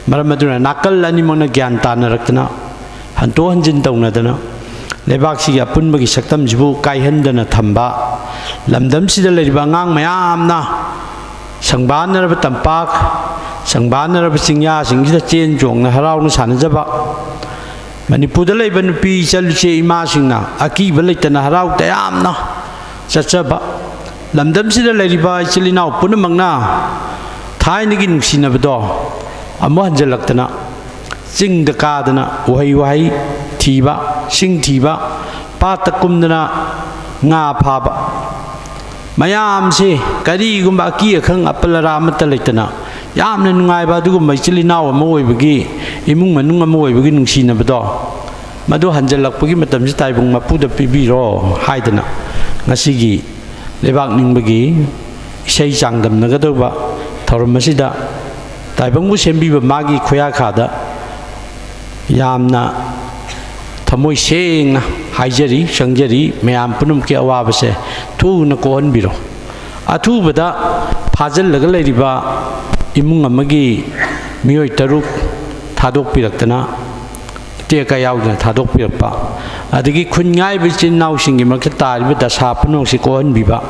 ꯃꯔꯝ ꯑꯗꯨꯅ ꯅꯥꯀꯜ ꯑꯅꯤꯃꯛꯅ ꯒ꯭ꯌꯥꯟ ꯇꯥꯅꯔꯛꯇꯅ, ꯍꯟꯗꯣꯛ ꯍꯟꯖꯤꯟ ꯇꯧꯅꯗꯅ, ꯂꯩꯕꯥꯛꯁꯤꯒꯤ ꯑꯄꯨꯟꯕꯒꯤ ꯁꯛꯇꯝꯁꯤꯕꯨ ꯀꯥꯏꯍꯟꯗꯅ ꯊꯝꯕ, ꯂꯝꯗꯝꯁꯤꯗ ꯂꯩꯔꯤꯕ ꯑꯉꯥꯡ ꯃꯌꯥꯝꯅ ꯁꯪꯕꯥꯟꯅꯔꯕ ꯇꯝꯄꯥꯛ, ꯁꯪꯕꯥꯟꯅꯔꯕ ꯆꯤꯡꯌꯥꯁꯤꯡꯁꯤꯗ ꯆꯦꯟ ꯆꯣꯡꯅ ꯍꯔꯥꯎꯅ ꯁꯥꯟꯅꯖꯕ, ꯃꯅꯤꯄꯨꯔꯗ ꯂꯩꯕ ꯅꯨꯄꯤ ꯏꯆꯜ ꯏꯆꯦ ꯏꯃꯥꯁꯤꯡꯅ ꯑꯀꯤꯕ ꯂꯩꯇꯅ ꯍꯔꯥꯎ ꯇꯌꯥꯝꯅ ꯆꯠꯆꯕ, ꯂꯝꯗꯝꯁꯤꯗ ꯂꯩꯔꯤꯕ ꯏꯆꯤꯜ ꯏꯅꯥꯎ ꯄꯨꯝꯅꯃꯛꯅ ꯊꯥꯏꯅꯒꯤ ꯅꯨꯡꯁꯤꯅꯕꯗꯣ ꯑꯃꯨꯛ ꯍꯟꯖꯤꯜꯂꯛꯇꯅ, ꯆꯤꯡꯗ ꯀꯥꯗꯅ ꯎꯍꯩ ꯋꯥꯍꯩ ꯊꯤꯕ, ꯁꯤꯡ ꯊꯤꯕ, ꯄꯥꯠꯇ ꯀꯨꯝꯗꯅ ꯉꯥ ꯐꯥꯕ, ꯃꯌꯥꯝꯁꯦ ꯀꯔꯤꯒꯨꯝꯕ ꯑꯀꯤ ꯑꯈꯪ ꯑꯄꯜ ꯑꯔꯥ ꯑꯃꯠꯇ ꯂꯩꯇꯅ ꯌꯥꯝꯅ ꯅꯨꯡꯉꯥꯏꯕ ꯑꯗꯨꯒꯨꯝꯕ ꯏꯆꯤꯜ ꯏꯅꯥꯎ ꯑꯃ ꯑꯣꯏꯕꯒꯤ, ꯏꯃꯨꯡ ꯃꯅꯨꯡ ꯑꯃ ꯑꯣꯏꯕꯒꯤ ꯅꯨꯡꯁꯤꯅꯕꯗꯣ, ꯃꯗꯨ ꯍꯟꯖꯜꯂꯛꯄꯒꯤ ꯃꯇꯝꯁꯤ ꯇꯥꯏꯕꯪ ꯃꯄꯨꯗ ꯄꯤꯕꯤꯔꯣ ꯍꯥꯏꯗꯅ ꯉꯁꯤꯒꯤ ꯂꯩꯕꯥꯛ ꯅꯤꯡꯕꯒꯤ ꯏꯁꯩ ꯆꯥꯡꯗꯝꯅꯒꯗꯧꯕ ꯊꯧꯔꯝ ꯑꯁꯤꯗ ꯇꯥꯏꯕꯪꯕꯨ ꯁꯦꯝꯕꯤꯕ ꯃꯥꯒꯤ ꯈꯨꯌꯥꯈꯥꯗ ꯌꯥꯝꯅ ꯊꯃꯣꯏ ꯁꯦꯡꯅ ꯍꯥꯏꯖꯔꯤ, ꯆꯪꯖꯔꯤ, ꯃꯌꯥꯝ ꯄꯨꯝꯅꯃꯛꯀꯤ ꯑꯋꯥꯕꯁꯦ ꯊꯨꯅ ꯀꯣꯛꯍꯟꯕꯤꯔꯣ꯫ ꯑꯊꯨꯕꯗ ꯐꯥꯖꯤꯜꯂꯒ ꯂꯩꯔꯤꯕ ꯏꯃꯨꯡ ꯑꯃꯒꯤ ꯃꯤꯑꯣꯏ ꯇꯔꯨꯛ ꯊꯥꯗꯣꯛꯄꯤꯔꯛꯇꯅ, ꯑꯇꯦꯛ ꯑꯀꯥꯏ ꯌꯥꯎꯗꯅ ꯊꯥꯗꯣꯛꯄꯤꯔꯛꯄ, ꯑꯗꯒꯤ ꯈꯨꯟ ꯉꯥꯏꯕ ꯏꯆꯤꯟ ꯏꯅꯥꯎꯁꯤꯡꯒꯤ ꯃꯔꯛꯇ ꯇꯥꯔꯤꯕ ꯗꯁꯥ ꯄꯨꯝꯅꯃꯛꯁꯤ ꯀꯣꯛꯍꯟꯕꯤꯕ,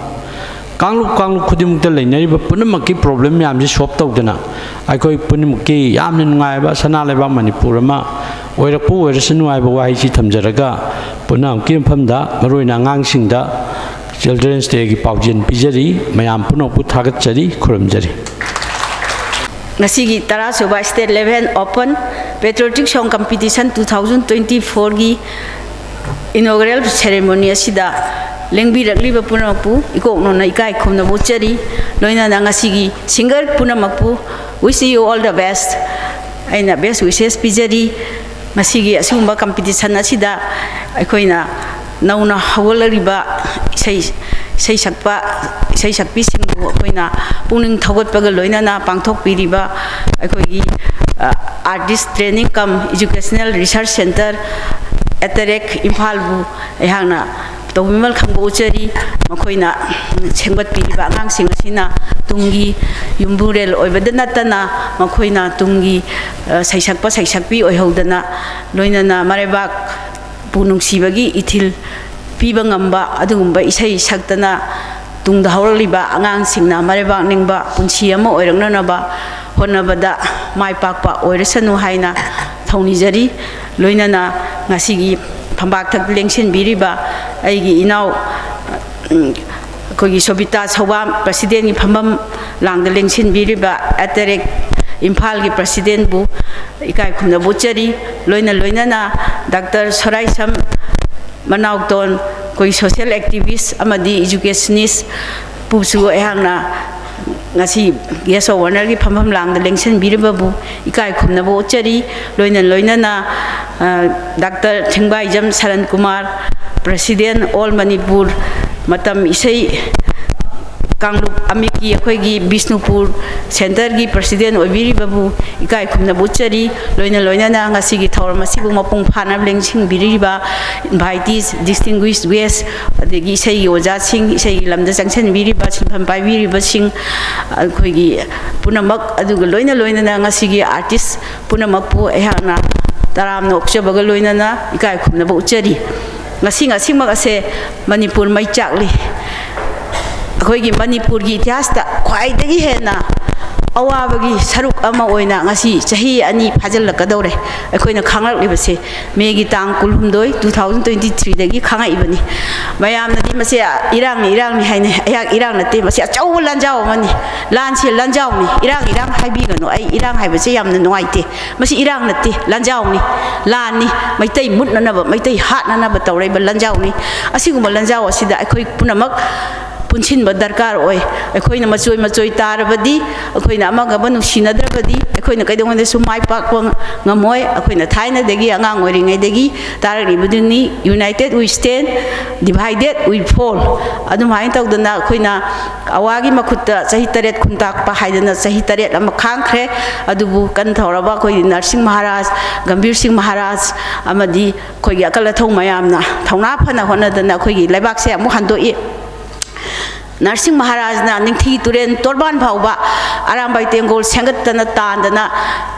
ꯀꯥꯡꯂꯨꯞ ꯀꯥꯡꯂꯨꯞ ꯈꯨꯗꯤꯡꯃꯛꯇ ꯂꯩꯅꯔꯤꯕ ꯄꯨꯝꯅꯃꯛꯀꯤ problem ꯃꯌꯥꯝꯁꯤ solve ꯇꯧꯗꯅ, ꯑꯩꯈꯣꯏ ꯄꯨꯝꯅꯃꯛꯀꯤ ꯌꯥꯝꯅ ꯅꯨꯡꯉꯥꯏꯕ ꯁꯅꯥ ꯂꯩꯕꯥꯛ ꯃꯅꯤꯄꯨꯔ ꯑꯃ ꯑꯣꯏꯔꯛꯄ ꯑꯣꯏꯔꯁꯅꯨ ꯍꯥꯏꯕ ꯋꯥꯍꯩꯁꯤ ꯊꯝꯖꯔꯒ, ꯄꯨꯝꯅꯃꯛꯀꯤ ꯃꯐꯝꯗ, ꯃꯔꯨꯑꯣꯏꯅ ꯑꯉꯥꯡꯁꯤꯡꯗ Children's Dayꯒꯤ ꯄꯥꯎꯖꯦꯜ ꯄꯤꯖꯔꯤ꯫ ꯃꯌꯥꯝ ꯄꯨꯝꯅꯃꯛꯄꯨ ꯊꯥꯒꯠꯆꯔꯤ, ꯈꯨꯔꯨꯝꯖꯔꯤ꯫ ꯉꯁꯤꯒꯤ ꯇꯔꯥꯁꯨꯕ State Level Open Patriotic Song Competition two thousand twenty fourꯒꯤ inaugural ceremony ꯑꯁꯤꯗ ꯂꯦꯡꯕꯤꯔꯛꯂꯤꯕ ꯄꯨꯝꯅꯃꯛꯄꯨ ꯏꯀꯣꯛꯅꯣꯅ ꯏꯀꯥꯏ ꯈꯨꯝꯅꯕ ꯎꯠꯆꯔꯤ꯫ ꯂꯣꯏꯅꯅ ꯉꯁꯤꯒꯤ singer ꯄꯨꯝꯅꯃꯛꯄꯨ wish you all the best ꯑꯩꯅ best wishes ꯄꯤꯖꯔꯤ꯫ ꯉꯁꯤꯒꯤ ꯑꯁꯤꯒꯨꯝꯕ competition ꯑꯁꯤꯗ ꯑꯩꯈꯣꯏꯅ ꯅꯧꯅ ꯍꯧꯒꯠꯂꯛꯂꯤꯕ ꯏꯁꯩ, ꯏꯁꯩ ꯁꯛꯄ, ꯏꯁꯩ ꯁꯛꯄꯤꯁꯤꯡꯕꯨ ꯑꯩꯈꯣꯏꯅ ꯄꯨꯛꯅꯤꯡ ꯊꯧꯒꯠꯄꯒ ꯂꯣꯏꯅꯅ ꯄꯥꯡꯊꯣꯛꯄꯤꯔꯤꯕ ꯑꯩꯈꯣꯏꯒꯤ, ꯑ, Artist Training cum Educational Research Centre, ATAREC ꯏꯝꯐꯥꯜꯕꯨ ꯑꯩꯍꯥꯛꯅ ꯇꯧꯕꯤꯃꯜ ꯈꯪꯕ ꯎꯠꯆꯔꯤ꯫ ꯃꯈꯣꯏꯅ ꯁꯦꯝꯒꯠꯄꯤꯔꯤꯕ ꯑꯉꯥꯡꯁꯤꯡ ꯑꯁꯤꯅ ꯇꯨꯡꯒꯤ ꯌꯨꯝꯕꯨꯔꯦꯜ ꯑꯣꯏꯕꯗ ꯅꯠꯇꯅ ꯃꯈꯣꯏꯅ ꯇꯨꯡꯒꯤ, ꯑ, ꯁꯩꯁꯛꯄ ꯁꯩꯁꯛꯄꯤ ꯑꯣꯏꯍꯧꯗꯅ ꯂꯣꯏꯅꯅ ꯃꯔꯩꯕꯥꯛ ꯄꯨ ꯅꯨꯡꯁꯤꯕꯒꯤ ꯏꯊꯤꯜ ꯄꯤꯕ ꯉꯝꯕ ꯑꯗꯨꯒꯨꯝꯕ ꯏꯁꯩ ꯁꯛꯇꯅ ꯇꯨꯡꯗ ꯍꯧꯔꯛꯂꯤꯕ ꯑꯉꯥꯡꯁꯤꯡꯅ ꯃꯔꯩꯕꯥꯛ ꯅꯤꯡꯕ ꯄꯨꯟꯁꯤ ꯑꯃ ꯑꯣꯏꯔꯛꯅꯅꯕ ꯍꯣꯠꯅꯕꯗ ꯃꯥꯏ ꯄꯥꯛꯄ ꯑꯣꯏꯔꯁꯅꯨ ꯍꯥꯏꯅ ꯊꯧꯅꯤꯖꯔꯤ꯫ ꯂꯣꯏꯅꯅ ꯉꯁꯤꯒꯤ ꯐꯝꯄꯥꯛꯇ ꯂꯦꯡꯁꯤꯟꯕꯤꯔꯤꯕ ꯑꯩꯒꯤ ꯏꯅꯥꯎ, ꯎꯝ, ꯑꯩꯈꯣꯏꯒꯤ ꯁꯣꯕꯤꯇꯥ ꯁꯧꯕꯥꯝ presidentꯀꯤ ꯐꯝꯐꯝ ꯂꯥꯡꯗ ꯂꯦꯡꯁꯤꯟꯕꯤꯔꯤꯕ ꯑꯦꯇꯦꯔꯦꯛ ꯏꯝꯐꯥꯜꯒꯤ presidentꯕꯨ ꯏꯀꯥꯏ ꯈꯨꯝꯅꯕ ꯎꯠꯆꯔꯤ꯫ ꯂꯣꯏꯅ ꯂꯣꯏꯅꯅ ꯗꯥꯛꯇꯔ ꯁꯣꯔꯥꯏꯁꯝ ꯃꯅꯥꯎꯇꯣꯟ, ꯑꯩꯈꯣꯏ social activist ꯑꯃꯗꯤ educationist ꯄꯨꯁꯨ ꯑꯩꯍꯥꯛꯅ ꯉꯁꯤ guest of honourꯒꯤ ꯐꯝꯐꯝ ꯂꯥꯡꯗ ꯂꯦꯡꯁꯤꯟꯕꯤꯔꯤꯕꯕꯨ ꯏꯀꯥꯏ ꯈꯨꯝꯅꯕ ꯎꯠꯆꯔꯤ꯫ ꯂꯣꯏꯅ ꯂꯣꯏꯅꯅ, ꯑ, doctor Thingbaijam Saran Kumar, president All Manipur ꯃꯇꯝ ꯏꯁꯩ ꯀꯥꯡꯂꯨꯞ ꯑꯃꯤꯠꯀꯤ ꯑꯩꯈꯣꯏꯒꯤ ꯕꯤꯁꯅꯨꯄꯨꯔ centreꯒꯤ president ꯑꯣꯏꯕꯤꯔꯤꯕꯕꯨ ꯏꯀꯥꯏ ꯈꯨꯝꯅꯕ ꯎꯠꯆꯔꯤ꯫ ꯂꯣꯏꯅ ꯂꯣꯏꯅꯅ ꯉꯁꯤꯒꯤ ꯊꯧꯔꯝ ꯑꯁꯤꯕꯨ ꯃꯄꯨꯡ ꯐꯥꯅ ꯂꯦꯡꯁꯤꯟꯕꯤꯔꯤꯕ invitees, distinguished guest, ꯑꯗꯒꯤ ꯏꯁꯩꯒꯤ ꯑꯣꯖꯥꯁꯤꯡ, ꯏꯁꯩꯒꯤ ꯂꯝꯗ ꯆꯪꯁꯤꯟꯕꯤꯔꯤꯕ, ꯁꯤꯟꯐꯝ ꯄꯥꯏꯕꯤꯔꯤꯕꯁꯤꯡ, ꯑꯩꯈꯣꯏꯒꯤ ꯄꯨꯝꯅꯃꯛ, ꯑꯗꯨꯒ ꯂꯣꯏꯅ ꯂꯣꯏꯅꯅ ꯉꯁꯤꯒꯤ artist ꯄꯨꯝꯅꯃꯛꯄꯨ ꯑꯩꯍꯥꯛꯅ ꯇꯔꯥꯝꯅ ꯑꯣꯛꯆꯕꯒ ꯂꯣꯏꯅꯅ ꯏꯀꯥꯏ ꯈꯨꯝꯅꯕ ꯎꯠꯆꯔꯤ꯫ ꯉꯁꯤ ꯉꯁꯤꯃꯛ ꯑꯁꯦ ꯃꯅꯤꯄꯨꯔ ꯃꯩ ꯆꯥꯛꯂꯤ꯫ ꯑꯩꯈꯣꯏꯒꯤ ꯃꯅꯤꯄꯨꯔꯒꯤ ꯏꯇꯤꯍꯥꯁꯇ ꯈ꯭ꯋꯥꯏꯗꯒꯤ ꯍꯦꯟꯅ ꯑꯋꯥꯕꯒꯤ ꯁꯔꯨꯛ ꯑꯃ ꯑꯣꯏꯅ ꯉꯁꯤ ꯆꯍꯤ ꯑꯅꯤ ꯐꯥꯖꯤꯜꯂꯛꯀꯗꯧꯔꯦ꯫ ꯑꯩꯈꯣꯏꯅ ꯈꯥꯡꯂꯛꯂꯤꯕꯁꯦ ꯃꯦꯒꯤ ꯇꯥꯡ ꯀꯨꯟꯍꯨꯝꯗꯣꯏ, two thousand twenty threeꯗꯒꯤ ꯈꯥꯡꯉꯛꯏꯕꯅꯤ꯫ ꯃꯌꯥꯝꯅꯗꯤ ꯃꯁꯤ ꯏꯔꯥꯡꯅꯤ, ꯏꯔꯥꯡꯅꯤ ꯍꯥꯏꯅꯩ꯫ ꯑꯩꯍꯥꯛ ꯏꯔꯥꯡ ꯅꯠꯇꯦ, ꯃꯁꯤ ꯑꯆꯧꯕ ꯂꯥꯟꯖꯥꯎ ꯑꯃꯅꯤ꯫ ꯂꯥꯟꯁꯦ ꯂꯥꯟꯖꯥꯎꯅꯤ꯫ ꯏꯔꯥꯡ, ꯏꯔꯥꯡ ꯍꯥꯏꯕꯤꯒꯅꯨ꯫ ꯑꯩ ꯏꯔꯥꯡ ꯍꯥꯏꯕꯁꯦ ꯌꯥꯝꯅ ꯅꯨꯡꯉꯥꯏꯇꯦ꯫ ꯃꯁꯤ ꯏꯔꯥꯡ ꯅꯠꯇꯦ, ꯂꯥꯟꯖꯥꯎꯅꯤ꯫ ꯂꯥꯟꯅꯤ꯫ ꯃꯩꯇꯩ ꯃꯨꯠꯅꯅꯕ, ꯃꯩꯇꯩ ꯍꯥꯠꯅꯅꯕ ꯇꯧꯔꯛꯏꯕ ꯂꯥꯟꯖꯥꯎꯅꯤ꯫ ꯑꯁꯤꯒꯨꯝꯕ ꯂꯥꯟꯖꯥꯎ ꯑꯁꯤꯗ ꯑꯩꯈꯣꯏ ꯄꯨꯝꯅꯃꯛ ꯄꯨꯟꯁꯤꯟꯕ ꯗꯔꯀꯥꯔ ꯑꯣꯏ꯫ ꯑꯩꯈꯣꯏꯅ ꯃꯆꯣꯏ ꯃꯆꯣꯏ ꯇꯥꯔꯕꯗꯤ, ꯑꯩꯈꯣꯏꯅ ꯑꯃꯒ ꯑꯃ ꯅꯨꯡꯁꯤꯅꯗ꯭ꯔꯕꯗꯤ, ꯑꯩꯈꯣꯏꯅ ꯀꯩꯗꯧꯉꯩꯗꯁꯨ ꯃꯥꯏ ꯄꯥꯛꯄ ꯉꯝꯃꯣꯏ꯫ ꯑꯩꯈꯣꯏꯅ ꯊꯥꯏꯅꯗꯒꯤ, ꯑꯉꯥꯡ ꯑꯣꯏꯔꯤꯉꯩꯗꯒꯤ ꯇꯥꯔꯛꯂꯤꯕꯗꯨꯅꯤ, "United we stand, divided we fall"꯫ ꯑꯗꯨꯃꯥꯏꯅ ꯇꯧꯗꯅ ꯑꯩꯈꯣꯏꯅ ꯑꯋꯥꯒꯤ ꯃꯈꯨꯠꯇ ꯆꯍꯤ ꯇꯔꯦꯠ ꯈꯨꯟꯇꯥꯛꯄ ꯍꯥꯏꯗꯅ ꯆꯍꯤ ꯇꯔꯦꯠ ꯑꯃ ꯈꯥꯡꯈ꯭ꯔꯦ꯫ ꯑꯗꯨꯕꯨ ꯀꯟ ꯊꯧꯔꯕ ꯑꯩꯈꯣꯏꯒꯤ ꯅꯔꯁꯤꯡ ꯃꯍꯥꯔꯥꯖ, ꯒꯝꯚꯤꯔ ꯁꯤꯡ ꯃꯍꯥꯔꯥꯖ ꯑꯃꯗꯤ ꯑꯩꯈꯣꯏꯒꯤ ꯑꯀꯜ ꯑꯊꯧ ꯃꯌꯥꯝꯅ ꯊꯧꯅꯥ ꯐꯅ ꯍꯣꯠꯅꯗꯅ ꯑꯩꯈꯣꯏꯒꯤ ꯂꯩꯕꯥꯛꯁꯦ ꯑꯃꯨꯛ ꯍꯟꯗꯣꯛꯏ꯫ ꯅꯔꯁꯤꯡ ꯃꯍꯥꯔꯥꯖꯅ ꯅꯤꯡꯊꯤ ꯇꯨꯔꯦꯜ ꯇꯣꯔꯕꯥꯟ ꯐꯥꯎꯕ ꯑꯔꯥꯝꯕꯥꯏ ꯇꯦꯡꯒꯣꯜ ꯁꯦꯝꯒꯠꯇꯅ ꯇꯥꯟꯗꯅ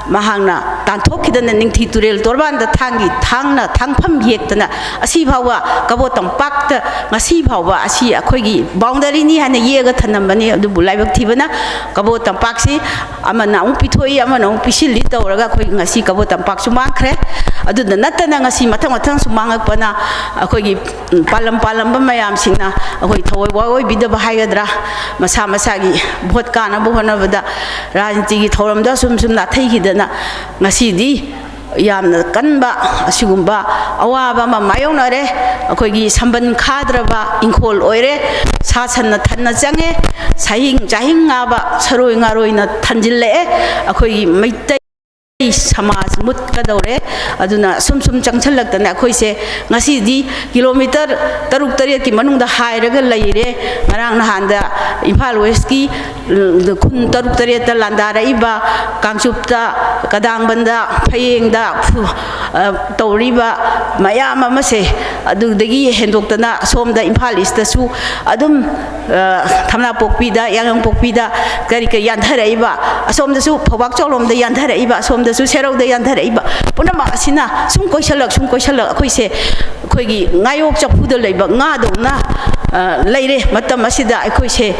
ꯃꯍꯥꯛꯅ ꯇꯥꯟꯊꯣꯛꯈꯤꯗꯅ ꯅꯤꯡꯊꯤ ꯇꯨꯔꯦꯜ ꯇꯣꯔꯕꯥꯟꯗ ꯊꯥꯡꯒꯤ ꯊꯥꯡꯅ ꯊꯥꯡꯐꯝ ꯌꯦꯛꯇꯅ ꯑꯁꯤ ꯐꯥꯎꯕ ꯀꯕꯣ ꯇꯝꯄꯥꯛꯇ ꯉꯁꯤ ꯐꯥꯎꯕ ꯑꯁꯤ ꯑꯩꯈꯣꯏꯒꯤ ꯕꯥꯎꯟꯗꯔꯤꯅꯤ ꯍꯥꯏꯅ ꯌꯦꯛꯑꯒ ꯊꯝꯂꯝꯕꯅꯤ꯫ ꯑꯗꯨꯕꯨ ꯂꯥꯏꯕꯛ ꯊꯤꯕꯅ ꯀꯕꯣ ꯇꯝꯄꯥꯛꯁꯤ ꯑꯃꯅ ꯑꯃꯨꯛ ꯄꯤꯊꯣꯛꯏ, ꯑꯃꯅ ꯑꯃꯨꯛ ꯄꯤꯁꯤꯜꯂꯤ ꯇꯧꯔꯒ ꯑꯩꯈꯣꯏ ꯉꯁꯤ ꯀꯕꯣ ꯇꯝꯄꯥꯛꯁꯨ ꯃꯥꯡꯈ꯭ꯔꯦ꯫ ꯑꯗꯨꯗ ꯅꯠꯇꯅ ꯉꯁꯤ ꯃꯊꯪ ꯃꯊꯪꯁꯨ ꯃꯥꯡꯉꯛꯄꯅ ꯑꯩꯈꯣꯏꯒꯤ ꯄꯥꯜꯂꯝ ꯄꯥꯜꯂꯝꯕ ꯃꯌꯥꯝꯁꯤꯡꯅ ꯑꯩꯈꯣꯏ ꯊꯑꯣꯏ ꯋꯥꯑꯣꯏꯕꯤꯗꯕ ꯍꯥꯏꯒꯗ꯭ꯔꯥ, ꯃꯁꯥ ꯃꯁꯥꯒꯤ ꯚꯣꯠ ꯀꯥꯅꯕ ꯍꯣꯠꯅꯕꯗ ꯔꯥꯖꯅꯤꯇꯤꯒꯤ ꯊꯧꯔꯝꯗ ꯁꯨꯝ ꯁꯨꯝ ꯅꯥꯊꯩꯈꯤꯗꯅ ꯉꯁꯤꯗꯤ ꯌꯥꯝꯅ ꯀꯟꯕ ꯑꯁꯤꯒꯨꯝꯕ ꯑꯋꯥꯕ ꯑꯃ ꯃꯥꯌꯣꯛꯅꯔꯦ꯫ ꯑꯩꯈꯣꯏꯒꯤ ꯁꯝꯕꯟ ꯈꯥꯗ꯭ꯔꯕ ꯏꯪꯈꯣꯜ ꯑꯣꯏꯔꯦ꯫ ꯁꯥ ꯁꯟꯅ ꯊꯟꯅ ꯆꯪꯉꯦ꯫ ꯁꯥꯍꯤꯡ ꯆꯥꯍꯤꯡ ꯉꯥꯕ ꯁꯔꯣꯏ ꯉꯥꯔꯣꯏꯅ ꯊꯟꯖꯤꯜꯂꯛꯑꯦ꯫ ꯑꯩꯈꯣꯏꯒꯤ ꯃꯩꯇꯩ ꯁꯃꯥꯖ ꯃꯨꯠꯀꯗꯧꯔꯦ꯫ ꯑꯗꯨꯅ ꯁꯨꯝ ꯁꯨꯝ ꯆꯪꯁꯤꯜꯂꯛꯇꯅ ꯑꯩꯈꯣꯏꯁꯦ ꯉꯁꯤꯗꯤ ꯀꯤꯂꯣꯃꯤꯇꯔ ꯇꯔꯨꯛ ꯇꯔꯦꯠꯀꯤ ꯃꯅꯨꯡꯗ ꯍꯥꯏꯔꯒ ꯂꯩꯔꯦ꯫ ꯉꯔꯥꯡ ꯅꯍꯥꯟꯗ ꯏꯝꯐꯥꯜ ꯋꯦꯁꯀꯤ ꯈꯨꯟ ꯇꯔꯨꯛ ꯇꯔꯦꯠꯇ ꯂꯥꯟꯗꯥꯔꯛꯏꯕ, ꯀꯥꯡꯆꯨꯞꯇ, ꯀꯗꯥꯡꯕꯟꯗ, ꯐꯌꯦꯡꯗ ꯐꯨ-, ꯑ, ꯇꯧꯔꯤꯕ ꯃꯌꯥꯝ ꯑꯃꯁꯦ, ꯑꯗꯨꯗꯒꯤ ꯍꯦꯟꯗꯣꯛꯇꯅ ꯑꯁꯣꯝꯗ ꯏꯝꯐꯥꯜ ꯏꯁꯇꯁꯨ ꯑꯗꯨꯝ, ꯑ, ꯊꯝꯅꯥꯄꯣꯛꯄꯤꯗ, ꯌꯥꯡꯌꯪꯄꯣꯛꯄꯤꯗ ꯀꯔꯤ ꯀꯔꯤ ꯌꯥꯟꯊꯔꯛꯏꯕ, ꯑꯁꯣꯝꯗꯁꯨ ꯐꯧꯕꯥꯛ ꯆꯥꯎꯂꯣꯝꯗ ꯌꯥꯟꯊꯔꯛꯏꯕ, ꯑꯁꯣꯝꯗꯁꯨ ꯁꯦꯔꯧꯗ ꯌꯥꯟꯊꯔꯛꯏꯕ ꯄꯨꯝꯅꯃꯛ ꯑꯁꯤꯅ ꯁꯨꯝ ꯀꯣꯏꯁꯜꯂꯛ, ꯁꯨꯝ ꯀꯣꯏꯁꯜꯂꯛ ꯑꯩꯈꯣꯏꯁꯦ ꯑꯩꯈꯣꯏꯒꯤ ꯉꯥꯌꯣꯛ ꯆꯐꯨꯗ ꯂꯩꯕ ꯉꯥꯗꯧꯅ, ꯑ, ꯂꯩꯔꯦ꯫ ꯃꯇꯝ ꯑꯁꯤꯗ ꯑꯩꯈꯣꯏꯁꯦ,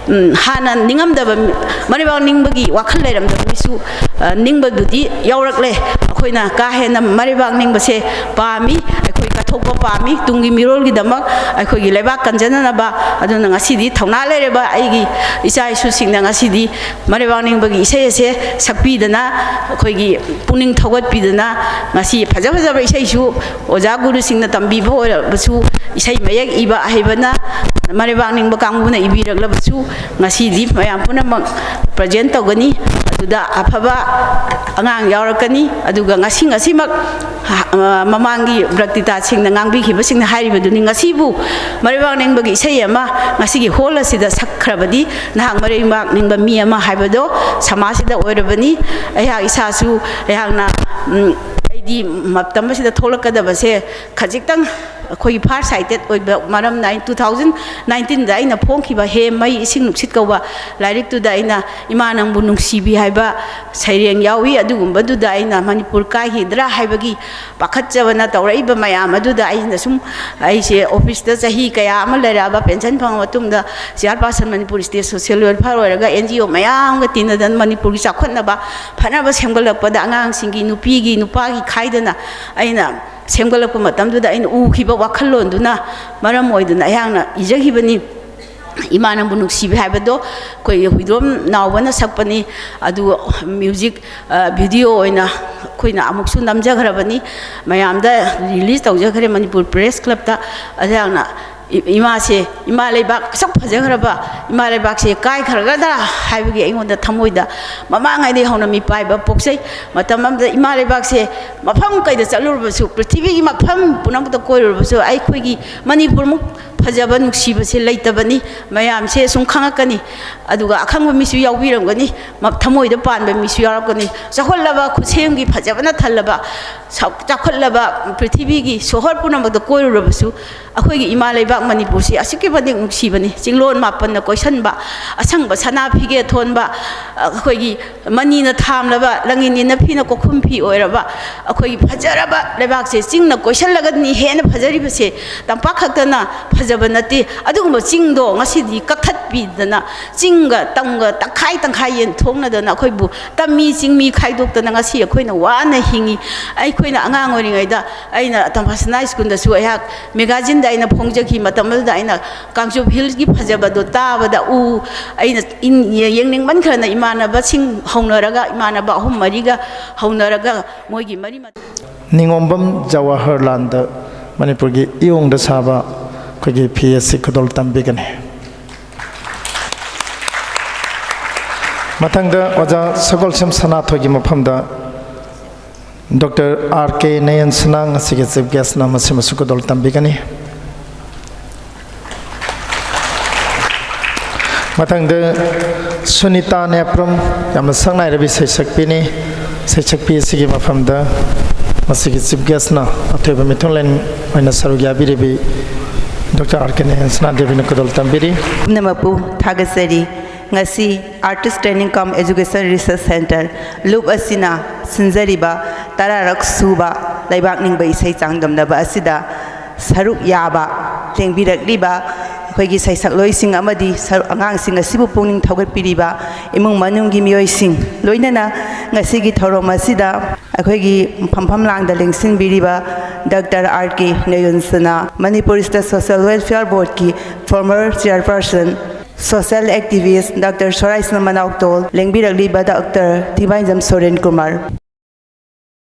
ꯎꯝ, ꯍꯥꯟꯅ ꯅꯤꯡꯉꯝꯗꯕ ꯃꯤ, ꯃꯔꯩꯕꯥꯛ ꯅꯤꯡꯕꯒꯤ ꯋꯥꯈꯜ ꯂꯩꯔꯝꯗꯕ ꯃꯤꯁꯨ, ꯑ, ꯅꯤꯡꯕꯗꯨꯗꯤ ꯌꯥꯎꯔꯛꯂꯦ꯫ ꯑꯩꯈꯣꯏꯅ ꯀꯥ ꯍꯦꯟꯅ ꯃꯔꯩꯕꯥꯛ ꯅꯤꯡꯕꯁꯦ ꯄꯥꯝꯃꯤ, ꯑꯩꯈꯣꯏ ꯀꯠꯊꯣꯛꯄ ꯄꯥꯝꯃꯤ ꯇꯨꯡꯒꯤ ꯃꯤꯔꯣꯜꯒꯤꯗꯃꯛ ꯑꯩꯈꯣꯏꯒꯤ ꯂꯩꯕꯥꯛ ꯀꯟꯖꯅꯅꯕ꯫ ꯑꯗꯨꯅ ꯉꯁꯤꯗꯤ ꯊꯧꯅꯥ ꯂꯩꯔꯕ ꯑꯩꯒꯤ ꯏꯆꯥ ꯏꯁꯨꯁꯤꯡꯅ ꯉꯁꯤꯗꯤ ꯃꯔꯩꯕꯥꯛ ꯅꯤꯡꯕꯒꯤ ꯏꯁꯩ ꯑꯁꯦ ꯁꯛꯄꯤꯗꯅ, ꯑꯩꯈꯣꯏꯒꯤ ꯄꯨꯛꯅꯤꯡ ꯊꯧꯒꯠꯄꯤꯗꯅ, ꯉꯁꯤ ꯐꯖ ꯐꯖꯕ ꯏꯁꯩꯁꯨ ꯑꯣꯖꯥ ꯒꯨꯔꯨꯁꯤꯡꯅ ꯇꯝꯕꯤꯕ ꯑꯣꯏꯔꯕꯁꯨ, ꯏꯁꯩ ꯃꯌꯦꯛ ꯏꯕ ꯑꯍꯩꯕꯅ, ꯃꯔꯩꯕꯥꯛ ꯅꯤꯡꯕ ꯀꯥꯡꯕꯨꯅ ꯏꯕꯤꯔꯛꯂꯕꯁꯨ, ꯉꯁꯤꯗꯤ ꯃꯌꯥꯝ ꯄꯨꯝꯅꯃꯛ ꯄ꯭ꯔꯖꯦꯟ ꯇꯧꯒꯅꯤ꯫ ꯑꯗꯨꯗ ꯑꯐꯕ ꯑꯉꯥꯡ ꯌꯥꯎꯔꯛꯀꯅꯤ꯫ ꯑꯗꯨꯒ ꯉꯁꯤ, ꯉꯁꯤꯃꯛ, ꯑ, ꯃꯃꯥꯡꯒꯤ ꯕ꯭ꯔꯛꯇꯤꯇꯥꯁꯤꯡꯅ ꯉꯥꯡꯕꯤꯈꯤꯕꯁꯤꯡꯅ ꯍꯥꯏꯔꯤꯕꯗꯨꯅꯤ꯫ ꯉꯁꯤꯕꯨ ꯃꯔꯩꯕꯥꯛ ꯅꯤꯡꯕꯒꯤ ꯏꯁꯩ ꯑꯃ ꯉꯁꯤꯒꯤ ꯍꯣꯜ ꯑꯁꯤꯗ ꯁꯛꯈ꯭ꯔꯕꯗꯤ ꯅꯍꯥꯛ ꯃꯔꯩꯕꯥꯛ ꯅꯤꯡꯕ ꯃꯤ ꯑꯃ ꯍꯥꯏꯕꯗꯣ ꯁꯃꯥꯖꯁꯤꯗ ꯑꯣꯏꯔꯕꯅꯤ꯫ ꯑꯩꯍꯥꯛ ꯏꯁꯥꯁꯨ, ꯑꯩꯍꯥꯛꯅ, ꯎꯝ, ꯑꯩ ꯗꯤ ꯃꯇꯝ ꯑꯁꯤꯗ ꯊꯣꯛꯂꯛꯀꯗꯕꯁꯦ ꯈꯖꯤꯛꯇꯪ ꯑꯩꯈꯣꯏꯒꯤ ꯐꯥꯔ ꯁꯥꯏꯇꯦꯠ ꯑꯣꯏꯕ ꯃꯔꯝꯅ ꯑꯩ ꯇꯨ ꯊꯥꯎꯖꯟ ꯅꯥꯏꯟꯇꯤꯟꯗ ꯑꯩꯅ ꯐꯣꯡꯈꯤꯕ ꯍꯦ ꯃꯩ ꯏꯁꯤꯡ ꯅꯨꯡꯁꯤꯠ ꯀꯧꯕ ꯂꯥꯏꯔꯤꯛꯇꯨꯗ ꯑꯩꯅ ꯏꯃꯥ ꯅꯪꯕꯨ ꯅꯨꯡꯁꯤꯕꯤ ꯍꯥꯏꯕ ꯁꯩꯔꯦꯡ ꯌꯥꯎꯏ꯫ ꯑꯗꯨꯒꯨꯝꯕꯗꯨꯗ ꯑꯩꯅ ꯃꯅꯤꯄꯨꯔ ꯀꯥꯏꯈꯤꯗ꯭ꯔꯥ ꯍꯥꯏꯕꯒꯤ ꯄꯥꯈꯠꯆꯕꯅ ꯇꯧꯔꯛꯏꯕ ꯃꯌꯥꯝ ꯑꯗꯨꯗ ꯑꯩꯅ ꯁꯨꯝ, ꯑꯩꯁꯦ ꯑꯣꯐꯤꯁꯇ ꯆꯍꯤ ꯀꯌꯥ ꯑꯃ ꯂꯩꯔꯛꯑꯕ, ꯄꯦꯟꯁꯟ ꯐꯪꯉ ꯃꯇꯨꯡꯗ chair person Manipur state social welfare ꯑꯣꯏꯔꯒ ꯑꯦꯟ ꯖꯤ ꯑꯣ ꯃꯌꯥꯝꯒ ꯇꯤꯟꯅꯗꯅ ꯃꯅꯤꯄꯨꯔꯒꯤ ꯆꯥꯎꯈꯠꯅꯕ ꯐꯅꯕ ꯁꯦꯝꯒꯠꯂꯛꯄꯗ ꯑꯉꯥꯡꯁꯤꯡꯒꯤ, ꯅꯨꯄꯤꯒꯤ, ꯅꯨꯄꯥꯒꯤ ꯈꯥꯏꯗꯅ ꯑꯩꯅ ꯁꯦꯝꯒꯠꯂꯛꯄ ꯃꯇꯝꯗꯨꯗ ꯑꯩꯅ ꯎꯈꯤꯕ ꯋꯥꯈꯜꯂꯣꯟꯗꯨꯅ ꯃꯔꯝ ꯑꯣꯏꯗꯨꯅ ꯑꯩꯍꯥꯛꯅ ꯏꯖꯈꯤꯕꯅꯤ꯫ ꯏꯃꯥ ꯅꯪꯕꯨ ꯅꯨꯡꯁꯤꯕꯤ ꯍꯥꯏꯕꯗꯣ ꯑꯩꯈꯣꯏꯒꯤ ꯍꯨꯏꯗ꯭ꯔꯣꯝ ꯅꯥꯎꯕꯅ ꯁꯛꯄꯅꯤ꯫ ꯑꯗꯨ ꯃ꯭ꯌꯨꯖꯤꯛ, ꯑ, ꯚꯤꯗꯤꯑꯣ ꯑꯣꯏꯅ ꯑꯩꯈꯣꯏꯅ ꯑꯃꯨꯛꯁꯨ ꯅꯝꯖꯈ꯭ꯔꯕꯅꯤ, ꯃꯌꯥꯝꯗ ꯔꯤꯂꯤꯁ ꯇꯧꯖꯈ꯭ꯔꯦ ꯃꯅꯤꯄꯨꯔ ꯄ꯭ꯔꯦꯁ ꯀ꯭ꯂꯕꯇ꯫ ꯑꯩꯍꯥꯛꯅ ꯏ-, ꯏꯃꯥꯁꯦ, ꯏꯃꯥ ꯂꯩꯕꯥꯛ ꯑꯁꯨꯛ ꯐꯖꯈ꯭ꯔꯕ ꯏꯃꯥ ꯂꯩꯕꯥꯛꯁꯦ ꯀꯥꯏꯈ꯭ꯔꯒꯗ꯭ꯔꯥ ꯍꯥꯏꯕꯒꯤ ꯑꯩꯉꯣꯟꯗ ꯊꯃꯣꯏꯗ ꯃꯃꯥꯡꯉꯩꯗꯒꯤ ꯍꯧꯅ ꯃꯤꯄꯥꯏꯕ ꯄꯣꯛꯆꯩ꯫ ꯃꯇꯝ ꯑꯃꯗ ꯏꯃꯥ ꯂꯩꯕꯥꯛꯁꯦ ꯃꯐꯝ ꯀꯩꯗ ꯆꯠꯂꯨꯔꯕꯁꯨ, ꯄ꯭ꯔꯤꯊꯤꯕꯤꯒꯤ ꯃꯐꯝ ꯄꯨꯝꯅꯃꯛꯇ ꯀꯣꯏꯔꯨꯔꯕꯁꯨ, ꯑꯩꯈꯣꯏꯒꯤ ꯃꯅꯤꯄꯨꯔꯃꯨꯛ ꯐꯖꯕ ꯅꯨꯡꯁꯤꯕꯁꯦ ꯂꯩꯇꯕꯅꯤ꯫ ꯃꯌꯥꯝꯁꯦ ꯁꯨꯝ ꯈꯪꯉꯛꯀꯅꯤ꯫ ꯑꯗꯨꯒ ꯑꯈꯪꯕ ꯃꯤꯁꯨ ꯌꯥꯎꯕꯤꯔꯝꯒꯅꯤ, ꯃ-, ꯊꯃꯣꯏꯗ ꯄꯥꯟꯕ ꯃꯤꯁꯨ ꯌꯥꯎꯔꯛꯀꯅꯤ꯫ ꯆꯥꯎꯈꯠꯂꯕ, ꯈꯨꯠꯁꯦꯝꯒꯤ ꯐꯖꯕꯅ ꯊꯜꯂꯕ, ꯆꯥꯎ-, ꯆꯥꯎꯈꯠꯂꯕ ꯄ꯭ꯔꯤꯊꯤꯕꯤꯒꯤ ꯁꯣꯍꯣꯔ ꯄꯨꯝꯅꯃꯛꯇ ꯀꯣꯏꯔꯨꯔꯕꯁꯨ, ꯑꯩꯈꯣꯏꯒꯤ ꯏꯃꯥ ꯂꯩꯕꯥꯛ ꯃꯅꯤꯄꯨꯔꯁꯤ ꯑꯁꯨꯛꯀꯤ ꯃꯇꯤꯛ ꯅꯨꯡꯁꯤꯕꯅꯤ꯫ ꯆꯤꯡꯂꯣꯟ ꯃꯥꯄꯟꯅ ꯀꯣꯏꯁꯟꯕ, ꯑꯁꯪꯕ ꯁꯅꯥ ꯐꯤꯒꯦ ꯊꯣꯟꯕ, ꯑꯩꯈꯣꯏꯒꯤ ꯃꯅꯤꯅ ꯊꯥꯝꯂꯕ, ꯂꯪꯏꯟ ꯏꯟꯅ ꯐꯤꯅ ꯀꯣꯛꯈꯨꯝ ꯐꯤ ꯑꯣꯏꯔꯕ, ꯑꯩꯈꯣꯏꯒꯤ ꯐꯖꯔꯕ ꯂꯩꯕꯥꯛꯁꯦ ꯆꯤꯡꯅ ꯀꯣꯏꯁꯜꯂꯒꯅꯤ ꯍꯦꯟꯅ ꯐꯖꯔꯤꯕꯁꯦ꯫ ꯇꯝꯄꯥꯛ ꯈꯛꯇꯅ ꯐꯖꯕ ꯅꯠꯇꯦ꯫ ꯑꯗꯨꯒꯨꯝꯕ ꯆꯤꯡꯗꯣ ꯉꯁꯤꯗꯤ ꯀꯛꯊꯠꯄꯤꯗꯅ ꯆꯤꯡꯒ ꯇꯝꯒ ꯇꯪꯈꯥꯏ ꯇꯪꯈꯥꯏ ꯌꯦꯟꯊꯣꯛꯅꯗꯅ ꯑꯩꯈꯣꯏꯕꯨ ꯇꯝꯃꯤ ꯆꯤꯡꯃꯤ ꯈꯥꯏꯗꯣꯛꯇꯅ ꯉꯁꯤ ꯑꯩꯈꯣꯏꯅ ꯋꯥꯅ ꯍꯤꯡꯉꯤ꯫ ꯑꯩꯈꯣꯏꯅ ꯑꯉꯥꯡ ꯑꯣꯏꯔꯤꯉꯩꯗ ꯑꯩꯅ ꯇꯝꯐꯥꯁꯅꯥ ꯁ꯭ꯀꯨꯜꯗꯁꯨ ꯑꯩꯍꯥꯛ ꯃꯦꯒꯥꯖꯤꯟꯗ ꯑꯩꯅ ꯐꯣꯡꯖꯈꯤ ꯃꯇꯝ ꯑꯗꯨꯗ ꯑꯩꯅ ꯀꯥꯡꯆꯨꯞ ꯍꯤꯜꯁꯀꯤ ꯐꯖꯕꯗꯣ ꯇꯥꯕꯗ ꯎ ꯑꯩꯅ ꯏꯟ-, ꯌꯦꯡꯅꯤꯡꯃꯟꯈ꯭ꯔꯅ ꯏꯃꯥꯟꯅꯕꯁꯤꯡ ꯍꯧꯅꯔꯒ, ꯏꯃꯥꯟꯅꯕ ꯑꯍꯨꯝ ꯃꯔꯤꯒ ꯍꯧꯅꯔꯒ ꯃꯣꯏꯒꯤ ꯃꯔꯤ ꯃꯇꯥ ꯅꯤꯉꯣꯝꯕꯝ ꯖꯋꯥꯍꯔꯂꯥꯜꯗ ꯃꯅꯤꯄꯨꯔꯒꯤ ꯏꯌꯣꯡꯗ ꯁꯥꯕ ꯑꯩꯈꯣꯏꯒꯤ ꯐꯤ ꯑꯁꯤ ꯈꯨꯗꯣꯜ ꯇꯝꯕꯤꯒꯅꯤ꯫ ꯃꯊꯪꯗ ꯑꯣꯖꯥ ꯁꯒꯣꯜꯁꯦꯝ ꯁꯅꯥꯊꯣꯏꯒꯤ ꯃꯐꯝꯗ ꯗꯣꯛꯇꯔ ꯑꯥꯔ ꯀꯦ ꯅꯌꯟꯁꯅꯥ ꯉꯁꯤꯒꯤ ꯆꯤꯐ ꯒꯦꯁꯅ ꯃꯁꯤꯃꯁꯨ ꯈꯨꯗꯣꯜ ꯇꯝꯕꯤꯒꯅꯤ꯫ ꯃꯊꯪꯗ ꯁꯨꯅꯤꯇꯥ ꯅꯦꯄ꯭ꯔꯝ, ꯌꯥꯝꯅ ꯁꯛꯅꯥꯏꯔꯕꯤ ꯁꯩꯁꯛꯄꯤꯅꯤ꯫ ꯁꯩꯁꯛꯄꯤ ꯑꯁꯤꯒꯤ ꯃꯐꯝꯗ ꯃꯁꯤꯒꯤ ꯆꯤꯐ ꯒꯦꯁꯅ ꯑꯊꯣꯏꯕ ꯃꯤꯊꯨꯡꯂꯦꯟ ꯑꯣꯏꯅ ꯁꯔꯨꯛ ꯌꯥꯕꯤꯔꯤꯕꯤ ꯗꯣꯛꯇꯔ ꯑꯥꯔ ꯀꯦ ꯅꯌꯟꯁꯅꯥ ꯗꯦꯕꯤꯅ ꯈꯨꯗꯣꯜ ꯇꯝꯕꯤꯔꯤ꯫ ꯄꯨꯝꯅꯃꯛꯄꯨ ꯊꯥꯒꯠꯆꯔꯤ꯫ ꯉꯁꯤ Artist Training cum Education Research Centre, ꯂꯨꯞ ꯑꯁꯤꯅ ꯁꯤꯟꯖꯔꯤꯕ ꯇꯔꯥꯔꯛ ꯁꯨꯕ ꯂꯩꯕꯥꯛ ꯅꯤꯡꯕ ꯏꯁꯩ ꯆꯥꯡꯗꯝꯅꯕ ꯑꯁꯤꯗ ꯁꯔꯨꯛ ꯌꯥꯕ ꯂꯦꯡꯕꯤꯔꯛꯂꯤꯕ ꯑꯩꯈꯣꯏꯒꯤ ꯁꯩꯁꯛꯂꯣꯏꯁꯤꯡ ꯑꯃꯗꯤ ꯁꯔꯨꯛ, ꯑꯉꯥꯡꯁꯤꯡ ꯑꯁꯤꯕꯨ ꯄꯨꯛꯅꯤꯡ ꯊꯧꯒꯠꯄꯤꯔꯤꯕ ꯏꯃꯨꯡ ꯃꯅꯨꯡꯒꯤ ꯃꯤꯑꯣꯏꯁꯤꯡ, ꯂꯣꯏꯅꯅ ꯉꯁꯤꯒꯤ ꯊꯧꯔꯝ ꯑꯁꯤꯗ ꯑꯩꯈꯣꯏꯒꯤ ꯐꯝꯐꯝ ꯂꯥꯡꯗ ꯂꯦꯡꯁꯤꯟꯕꯤꯔꯤꯕ doctor R K Nayansana, Manipur state social welfare ꯕꯣꯔꯗꯀꯤ former chairperson, social activist doctor ꯁꯣꯔꯥꯏꯁꯅꯥ ꯃꯅꯥꯎꯇꯣꯜ, ꯂꯦꯡꯕꯤꯔꯛꯂꯤꯕ ꯗꯥꯛꯇꯔ ꯊꯤꯕꯥꯏꯟꯖꯝ ꯁꯣꯔꯦꯟ ꯀꯨꯃꯥꯔ꯫